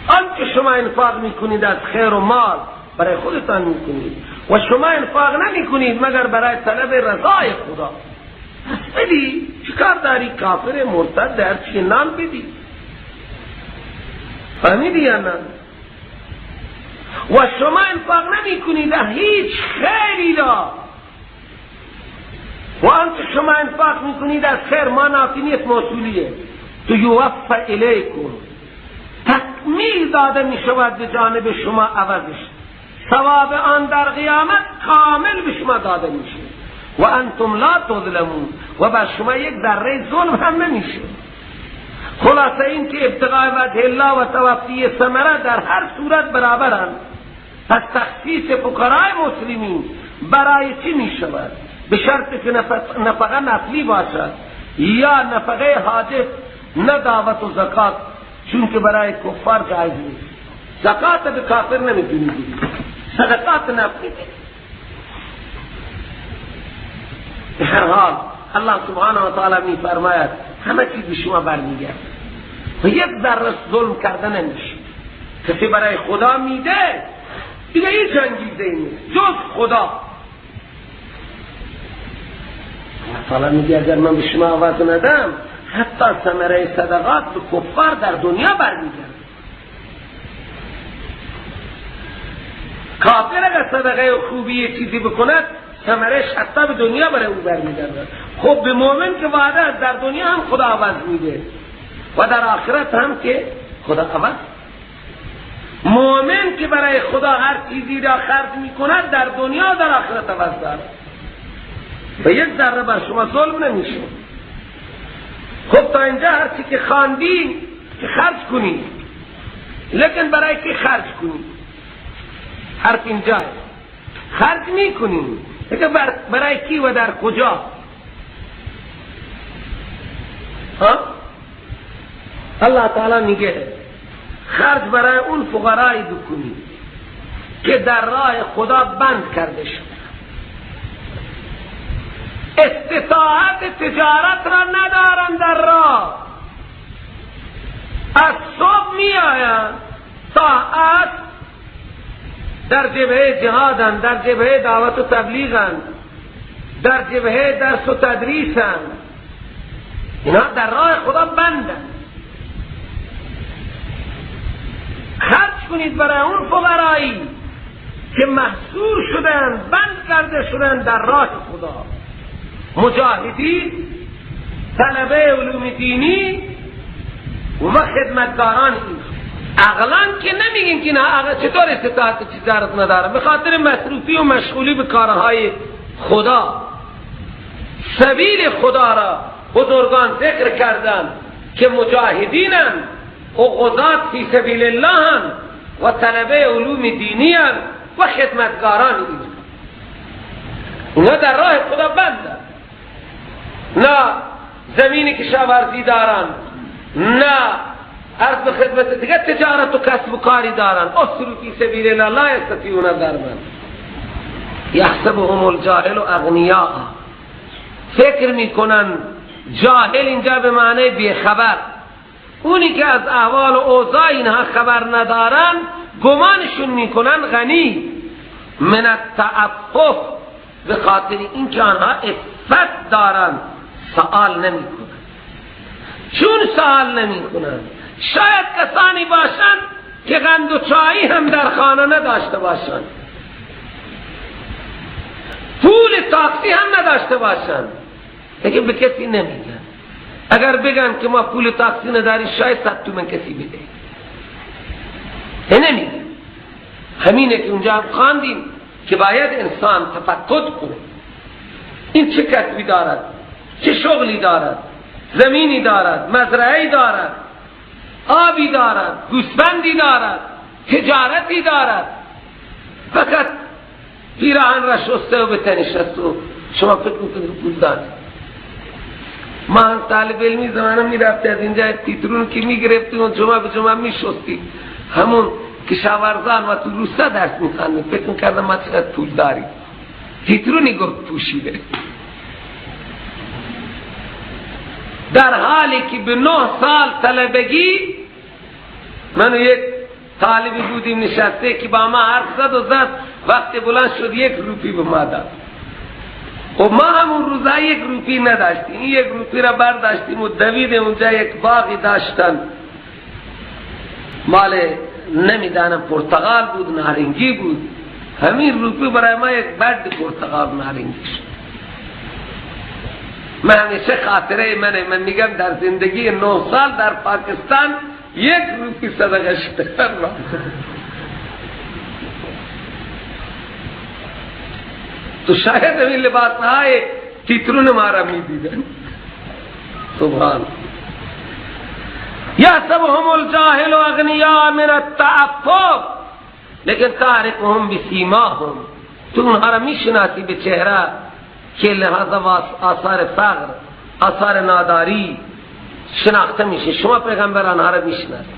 آنچه شما انفاق میکنید از خیر و مال برای خودتان میکنید، و شما انفاق نمیکنید مگر برای طلب رضای خدا. پس بدی، چیکار داری؟ کافر مرتد هر چی نان بدی. فهمیدی یا نه؟ و شما انفاق نمی کنید هیچ خیری را، و آنچه شما انفاق میکنید از خیر ما نافی نیست، موصولیه. تو یوفى الیکم، تکمیل داده می شود به جانب شما عوضش، ثواب آن در قیامت کامل به شما داده میشه. و انتم لا تظلمون، و بر شما یک ذره ظلم هم نمیشه. خلاصه این که ابتغاء وجه الله و توفی ثمره در هر صورت برابرند. پس تخصیص فقرای مسلمین برای چی می شود؟ به شرط که نفقه نفلی باشد یا نفقه حاجت، نه دعوت و زکات، چون که برای کفار جایز نیست. زکات به کافر نمیتونی بدی، صدقات نفلی بدی. به هر حال الله سبحانه و تعالی می فرماید همه چیز به شما برمیگرده و یک ذره ظلم کرده نمیشه. کسی برای خدا میده دیگه هیچ انگیزه ای نیست جز خدا. الله تعالی میگه اگر من به شما عوض ندم، حتی ثمره صدقات به کفار در دنیا برمیگرده. کافر اگر صدقه خوبی چیزی بکند، ثمرش حتی به دنیا برای او برمیگرده. خب به مؤمن که وعده است در دنیا هم خدا عوض میده و در آخرت هم که خدا عوض. مؤمن که برای خدا هر چیزی را خرج میکند در دنیا در آخرت عوض دارد و یک ذره بر شما ظلم نمیشه. خب تا اینجا هر چی که خواندی که خرج کنی، لیکن برای کی خرج کنی؟ حرف اینجا خرج میکنی، لیکن برای کی و در کجا؟ ها؟ الله تعالی میگه خرج برای اون فقرایی بکنی که در راه خدا بند کرده شد، استطاعت تجارت را ندارن، در راه از صبح می آیند تا عصر در جبهه جهادن، در جبهه دعوت و تبلیغن، در جبهه درس و تدریسن، اینا در راه خدا بندن. خرج کنید برای اون فقرایی که محصور شدن، بند کرده شدن در راه خدا، مجاهدین، طلبه علوم دینی و خدمتگاران. این عقلا که نمیگیم که نه عقل چطور استطاعت تجارت نداره، به خاطر مصروفی و مشغولی به کارهای خدا. سبیل خدا را بزرگان ذکر کردن که مجاهدینن و غزات فی سبیل الله هم و طلبه علوم دینی هم و خدمتگاران. اینا در راه خدا بندن، نه زمین کشاورزی دارن، نه عرض به خدمت دیگه تجارت و کسب و کاری دارن. اصلو فی سبیل الله لا یستطیعون ضربا یحسبهم الجاهل اغنیاء. فکر میکنن جاهل اینجا به معنی بیخبر، اونی که از احوال و اوضاع اینها خبر ندارن گمانشون میکنن غنی. من التعفف، به خاطر اینکه آنها عفت دارن سوال نمیکنن. چون سوال نمیکنن شاید کسانی باشند که قند و چای هم در خانه نداشته باشند، پول تاکسی هم نداشته باشند، لیکن به کسی نمیگن. اگر بگن که ما پول تاکسی نداریم شاید 100 تومن کسی بده، نمیگن. همینه که اونجا هم خواندیم که باید انسان تفقد کنه، این چه کسبی دارد، چه شغلی دارد، زمینی دارد، مزرعه‌ای دارد، آبی دارد، گوسفندی دارد، تجارتی دارد، فقط پیراهن را شسته و به تنش است و شما فکر میکنید پول دارد. ما هم طالب علمی زمانه میرفتی از اینجا تیترون که میگرفتیم و جمعه به جمعه میشستیم، همون کشاورزان و تو روستا درس میخواندیم، فکر میکردم ما چقدر پول داریم. تیترونی گفت پوشیده، در حالی که به 9 سال طلبگی من و یک طالبی بودیم نشسته که با ما حرف زد و زد، وقتی بلند شد 1 روپی به ما داد. خب ما همون روزا 1 روپی نداشتیم، این 1 روپی را برداشتیم و دویدیم اونجا یک باغی داشتن، مال نمیدانم پرتقال بود نارنگی بود، همین روپی برای ما یک برد پرتقال نارنگی شد. من همیشه خاطره منه، من میگم در زندگی 9 سال در پاکستان 1 روپی صدقه شده. تو شاید همین لباس های تیترون ما را میدیدن. سبحان. یحسبهم الجاهل اغنیاء من التعفف لیکن تعرفهم بسیماهم. تو اونها را میشناسی به چهره که لحاظ آثار فقر، آثار ناداری شناخته میشه. شما پیغمبر آنها را میشناسی.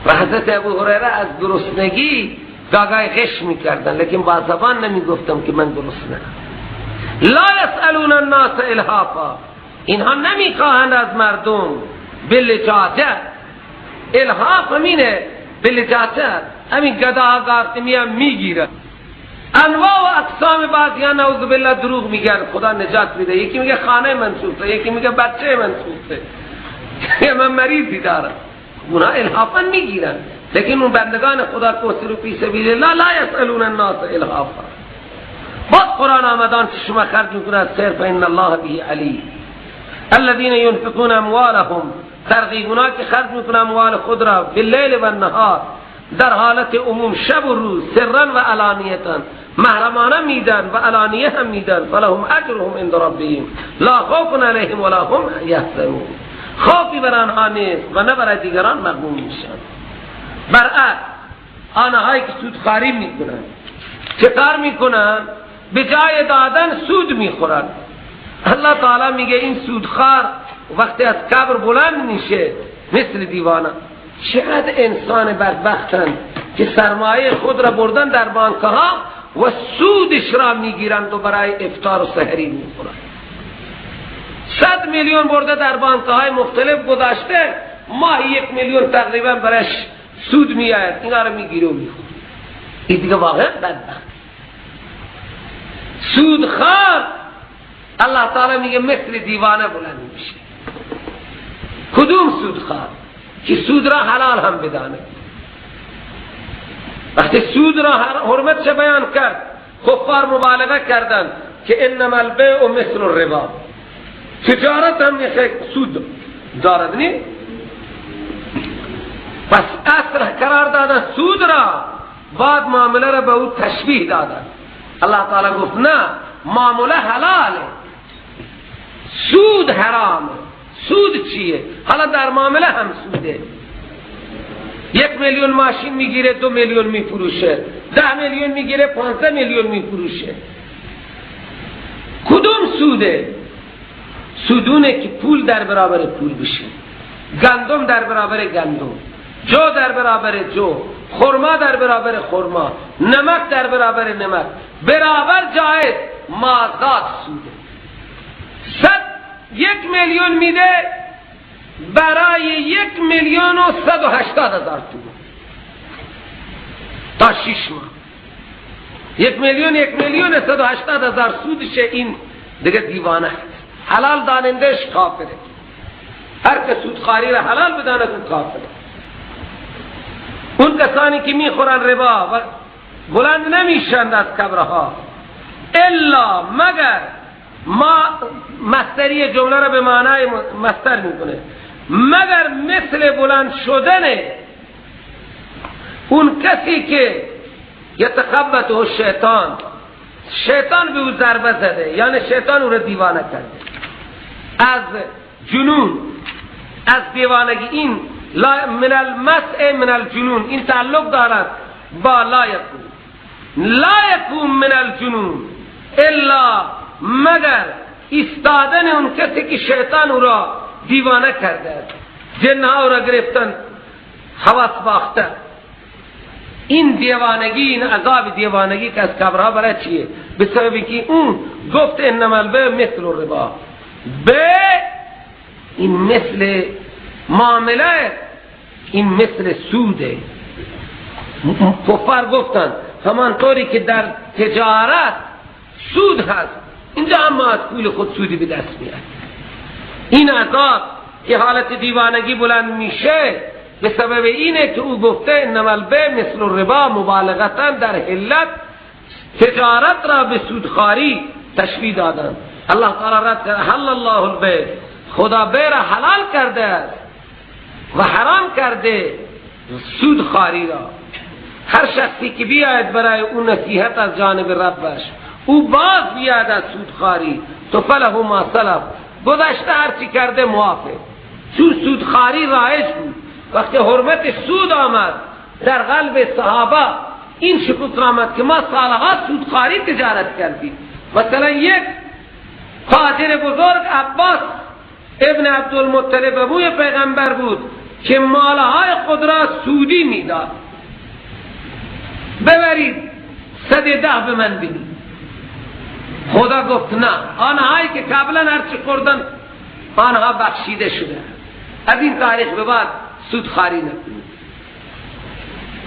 و حضرت ابو هریره از گرسنگی گاگای غش میکردن، لیکن با زبان نمیگفتم که من گرسنه. لا یسألون الناس الحافا، اینها نمیخواهند از مردم بلجاجه. الحاف همینه، بلجاجه، همین گداها گارتی میان میگیره. انواع و اقسام بعضیا نعوذ بالله دروغ میگن، خدا نجات میده. یکی میگه خانه من سوخته، یکی میگه بچه من سوخته، من مریضی دارم. اونا الحافا میگیرن، لیکن اون بندگان خدا کوسرو فی سبیل الله لا یسألون الناس الحافا. باز قرآن آمدان که شما خرج میکنه صرف ان الله به علی الذين ينفقون اموالهم، ترغیب اونا که خرج میکنه اموال خود را باللیل و النهار، در حالت عموم شب و روز، سرا و علانیتا، محرمانه میدن و علانیه هم میدن. فلهم اجرهم عند ربهم لا خوف علیهم ولا هم یحزنون. خوفی بر آنها نیست و نه برای دیگران مغموم میشن. برعکس آنهایی که سودخواری میکنن چه کار میکنن؟ به جای دادن سود میخورن. الله تعالی میگه این سودخوار وقتی از قبر بلند میشه مثل دیوانه. چقدر انسان بدبختن که سرمایه خود را بردن در بانکها و سودش را میگیرند و برای افطار و سحری میخورند. 100 میلیون برده در بانکهای مختلف گذاشته، ماهی 1 میلیون تقریبا برش سود میآید، اینا را میگیره و میخوره. این دیگه واقعا بدبخت سودخوار. الله تعالی میگه مثل دیوانه بلند میشه. کدوم سودخوار؟ که سود را حلال هم بدانه. وقتی سود را حرمت چه بیان کرد، کفار مبالغه کردند که انما البیع مثل الربا، تجارت هم یک سود دارد نی؟ پس اصل قرار دادن سود را، بعد معامله را به او تشبیه دادن. الله تعالی گفت نه، معامله حلاله، سود حرامه. سود چیه؟ حالا در معامله هم سوده. 1 میلیون ماشین میگیره، 2 میلیون میفروشه، 10 میلیون میگیره، 15 میلیون میفروشه. کدوم سوده؟ سودونه که پول در برابر پول بشه، گندم در برابر گندم، جو در برابر جو، خرما در برابر خرما، نمک در برابر نمک، برابر جایز، مازاد سوده. 1 میلیون میده برای 1,180,000 تومان تا 6 ماه. 1 میلیون 1,180,000 سودشه. این دیگه دیوانه است. حلال دانندش کافره. هر که سودخواری را حلال بداند اون کافره. اون کسانی که میخورن ربا و بلند نمیشند از کبرها، الا مگر ما مصدری جمله را به معنای مصدر میکنه، مگر مثل بلند شدن اون کسی که یتخبطه الشیطان، شیطان به او ضربه زده، یعنی شیطان او را دیوانه کرده از جنون، از دیوانگی. این من المسع من الجنون، این تعلق دارد با لا یکون، لا یکون من الجنون الا مگر ایستادن اون کسی که شیطان او را دیوانه کرده است، جنها او را گرفتن، حواس باخته. این دیوانگی، این عذاب دیوانگی که از کبرها برای چیه؟ به سبب که اون گفت انما البیع مثل الربا، بیع این مثل معامله، این مثل سوده. کفار گفتن همانطوری که در تجارت سود هست، اینجا هم ما از پول خود سودی به دست میاد. این عذاب که حالت دیوانگی بلند میشه به سبب اینه که او گفته انما البیع مثل الربا، مبالغتا در حلت تجارت را به سودخواری تشبیه دادن. الله تعالی رد کرد، حل الله البیع، خدا بیع را حلال کرده است و حرام کرده سودخواری را. هر شخصی که بیاید برای او نصیحت از جانب ربش، او باز بیاید از سودخواری، تو فله ما سلف، گذشته هرچی کرده موافق. چون سودخواری رایج بود، وقتی حرمت سود آمد در قلب صحابه این شکوک آمد که ما سالها سودخواری تجارت کردیم. مثلا یک تاجر بزرگ عباس ابن عبدالمطلب ابوی پیغمبر بود که مالهای خود را سودی میداد، ببرید 110 به من بدید. خدا گفت نه، آنهایی که قبلا هرچی خوردن آنها بخشیده شده، از این تاریخ به بعد سودخواری نکنید.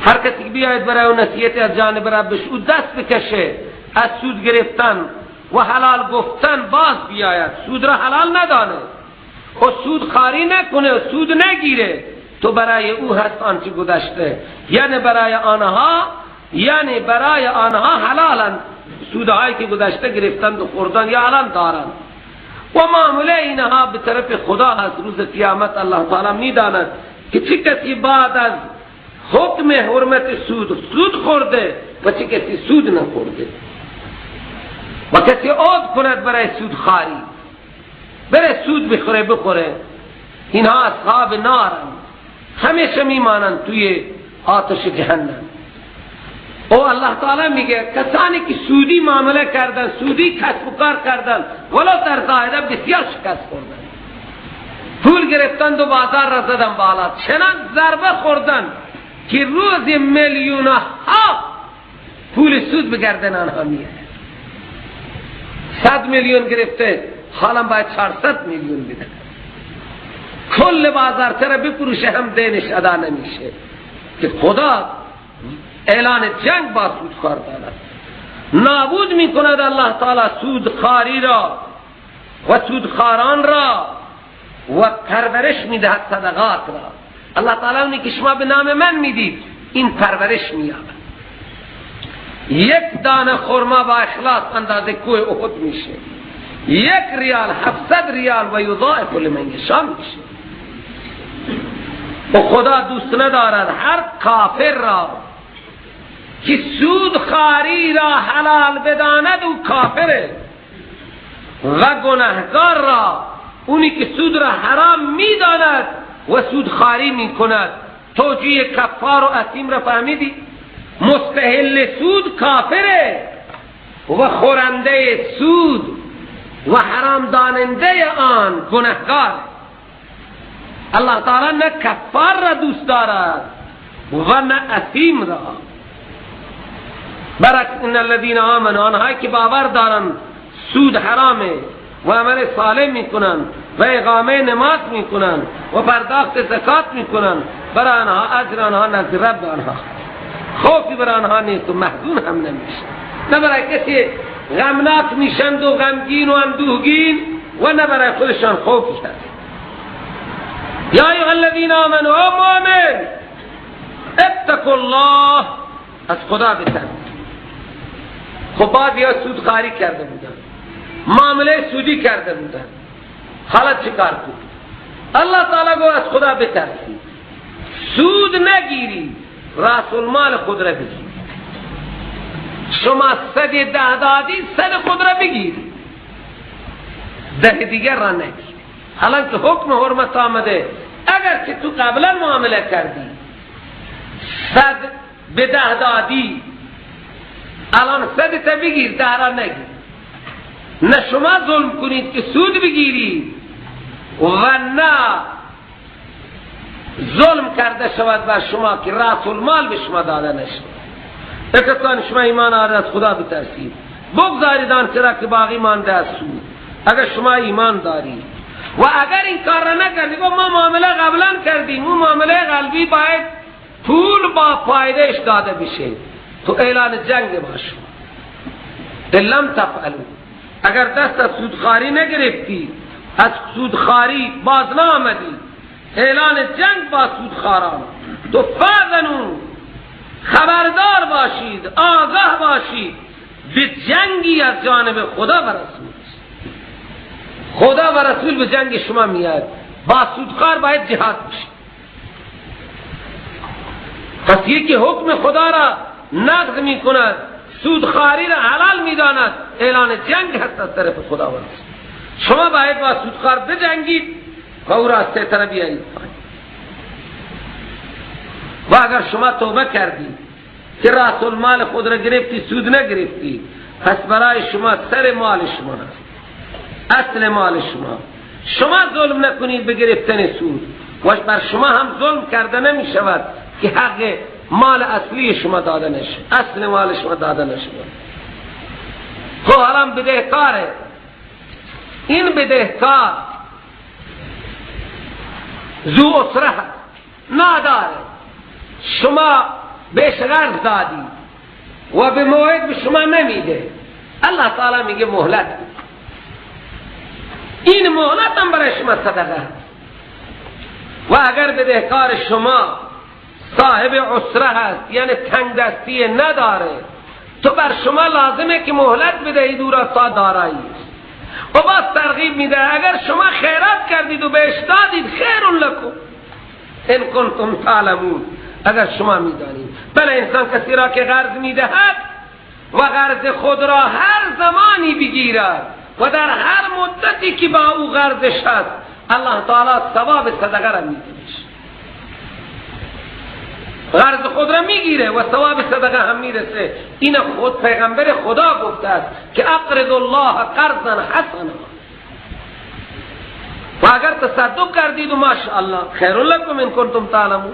هر کسی که بیاید برای او نصیحت از جانب ربش، او دست بکشه از سود گرفتن و حلال گفتن، باز بیاید سود را حلال ندانه و سود خاری نکنه و سود نگیره، تو برای او هست آنچه گذشته، یعنی برای آنها، یعنی برای آنها حلالند سودهایی که گذشته گرفتند و خوردن یا الان دارند. و معامله اینها به طرف خدا هست. روز قیامت الله تعالی میداند که چه کسی بعد از حکم حرمت سود سود خورده و چه کسی سود نخورده. و کسی عود کند برای سود خاری، برای سود بخوره بخوره، اینها اصحاب نارند، همیشه میمانند توی آتش جهنم. او الله تعالی میگه کسانی که سودی معامله کردن، سودی کسب و کار کردن، ولو در ظاهر بسیار شکست خوردن، پول گرفتند و بازار را زدن بالا، چنان ضربه خوردن که روز میلیون ها پول سود به گردن آنها میاد. 100 میلیون گرفته، حالا باید 400 میلیون بده. کل بازار چرا بفروشه هم دینش ادا نمیشه که خدا اعلان جنگ با سودخوار دارد. نابود میکند الله تعالی سودخواری را و سودخواران را و پرورش میدهد صدقات را. الله تعالی اونی که شما به نام من میدید این پرورش مییابد. یک دانه خرما با اخلاص اندازه کوه احد میشه، 1 ریال 700 ریال و یضاعف لمن یشاء میشه. و خدا دوست ندارد هر کافر را که سودخواری را حلال بداند، او کافره، و گناهکار را اونی که سود را حرام میداند و سودخواری میکند. توجیه کفار و اثیم را فهمیدی؟ مستحل سود کافره و خورنده سود و حرام داننده آن گناهکار. الله تعالی نه کفار را دوست دارد و نه اثیم را. برعکس ان الذين آمنوا، آنهایی که باور دارند سود حرامه و عمل صالح میکنند و اقامه نماز میکنند و پرداخت زکات میکنند، برای آنها اجر آنها نزد رب آنها، خوفی برای آنها نیست و محزون هم نمیشن. نه برای کسی غمناک میشند و غمگین و اندوهگین و نه برای خودشان خوفی هست. یا ایها الذین آمنوا، مؤمن، اتقوا الله، از خدا بترسید. خب بعضی ها سودخواری کرده بودن، معامله سودی کرده بودن، حالا چیکار کنید؟ الله تعالی گفت از خدا بترسید، سود نگیرید، راس المال خود را بگیرید. شما 110 دادی، 100 خود را بگیرید، 10 دیگر را نگیرید. حالا که حکم حرمت آمده، اگر که تو قبلا معامله کردی 100 به 10 دادی، الان 100 تا بگیر، 10 را نگیر. نه شما ظلم کنید که سود بگیرید و نه ظلم کرده شود بر شما که راس المال به شما داده نشود. کسان شما ایمان آورده از خدا بترسید، بگذارید آنچه را که باقی مانده از سود، اگر شما ایمان دارید. و اگر این کار را نکردید، ما معامله قبلا کردیم، اون معامله قلبی باید پول با فایدهش داده بشه، تو اعلان جنگ با شما. لم تفعلوا، اگر دست از سودخواری نگرفتی، از سودخواری باز نآمدی، اعلان جنگ با سودخواران، تو فاذنوا، خبردار باشید، آگاه باشید به جنگی از جانب خدا و رسول. خدا و رسول به جنگ شما میاد، با سودخوار باید جهاد بشه. پس یکی حکم خدا را نقض می کند، سودخواری را حلال می داند، اعلان جنگ هست از طرف خدا و رسول. شما باید با سودخوار بجنگید و او را از سه طرف بیارید پایین. و اگر شما توبه کردید که راس المال خود را گرفتی، سود نگرفتی، پس برای شما سر مال شما هست، اصل مال شما. شما ظلم نکنید به گرفتن سود، و بر شما هم ظلم کرده نمی شود که حق مال اصلی شما داده نشود، اصل مال شما داده نشود. خب حرام بدهکاره، این بدهکار ذو اسره نداره، شما بهش قرض دادی و به موعد به شما نمیده، الله تعالی میگه مهلت بده. این مهلت هم برای شما صدقه. و اگر بدهکار شما صاحب عسره هست، یعنی تنگ دستی نداره، تو بر شما لازمه که مهلت بدهید او را تا دارایی. و باز ترغیب میده اگر شما خیرات کردید و بهش دادید، خیر لکم ان کنتم تعلمون، اگر شما میدانید. بله، انسان کسی را که قرض میدهد و قرض خود را هر زمانی بگیرد و در هر مدتی که با او قرضش هست، الله تعالی ثواب صدقه را میده. قرض خود را میگیره و ثواب صدقه هم میرسه. این خود پیغمبر خدا گفته است که اقرض الله قرضا حسنا. و اگر تصدق کردید و ماشاءالله خیر لکم ان کنتم تعلمون.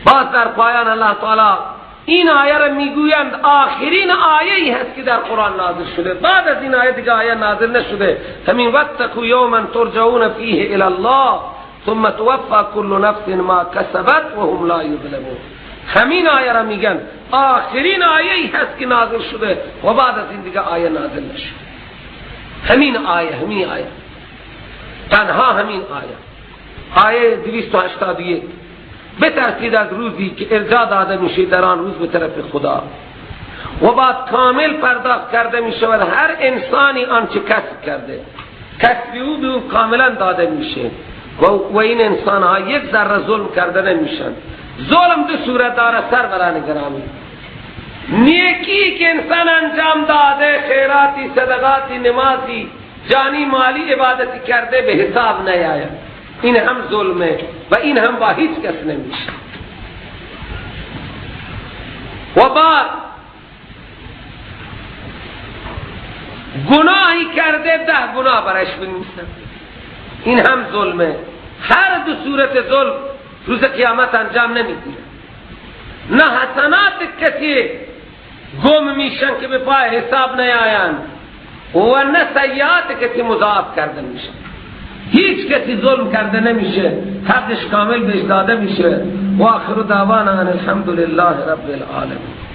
باز در پایان الله تعالی این آیه را میگویند آخرین آیه ای هست که در قرآن نازل شده. بعد از این آیه دیگه آیه نازل نشده. همین واتقوا یوما ترجعون فیه الی الله ثم توفى كل نفس ما کسبت وهم لا یظلمون. همین آیه را میگن آخرین آیه ای هست که نازل شده و بعد از این دیگه آیه نازل نشده. همین آیه، همین آیه، تنها همین آیه، آیه 281. بترسید از روزی که ارجاع داده میشه در آن روز به طرف خدا و بعد کامل پرداخت کرده میشه و هر انسانی آنچه کسب کرده، کسب او به او کاملا داده میشه و این انسان ها یک ذره ظلم کرده نمیشن. ظلم دو صورت داره سروران گرامی. نیکی که انسان انجام داده، خیراتی، صدقاتی، نمازی، جانی، مالی، عبادتی کرده، به حساب نیاید، این هم ظلمه و این هم با هیچ کس نمیشه. و بعد گناهی کرده، 10 گناه برایش بنویسن، این هم ظلمه. هر دو صورت ظلم روز قیامت انجام نمیگیره. نه حسنات کسی گم میشن که به پای حساب نیایند و نه سیئات کسی مضاعف کرده میشن. هیچ کسی ظلم کرده نمیشه، حقش کامل بهش داده میشه. و آخر دعوانا ان الحمد لله رب العالمین.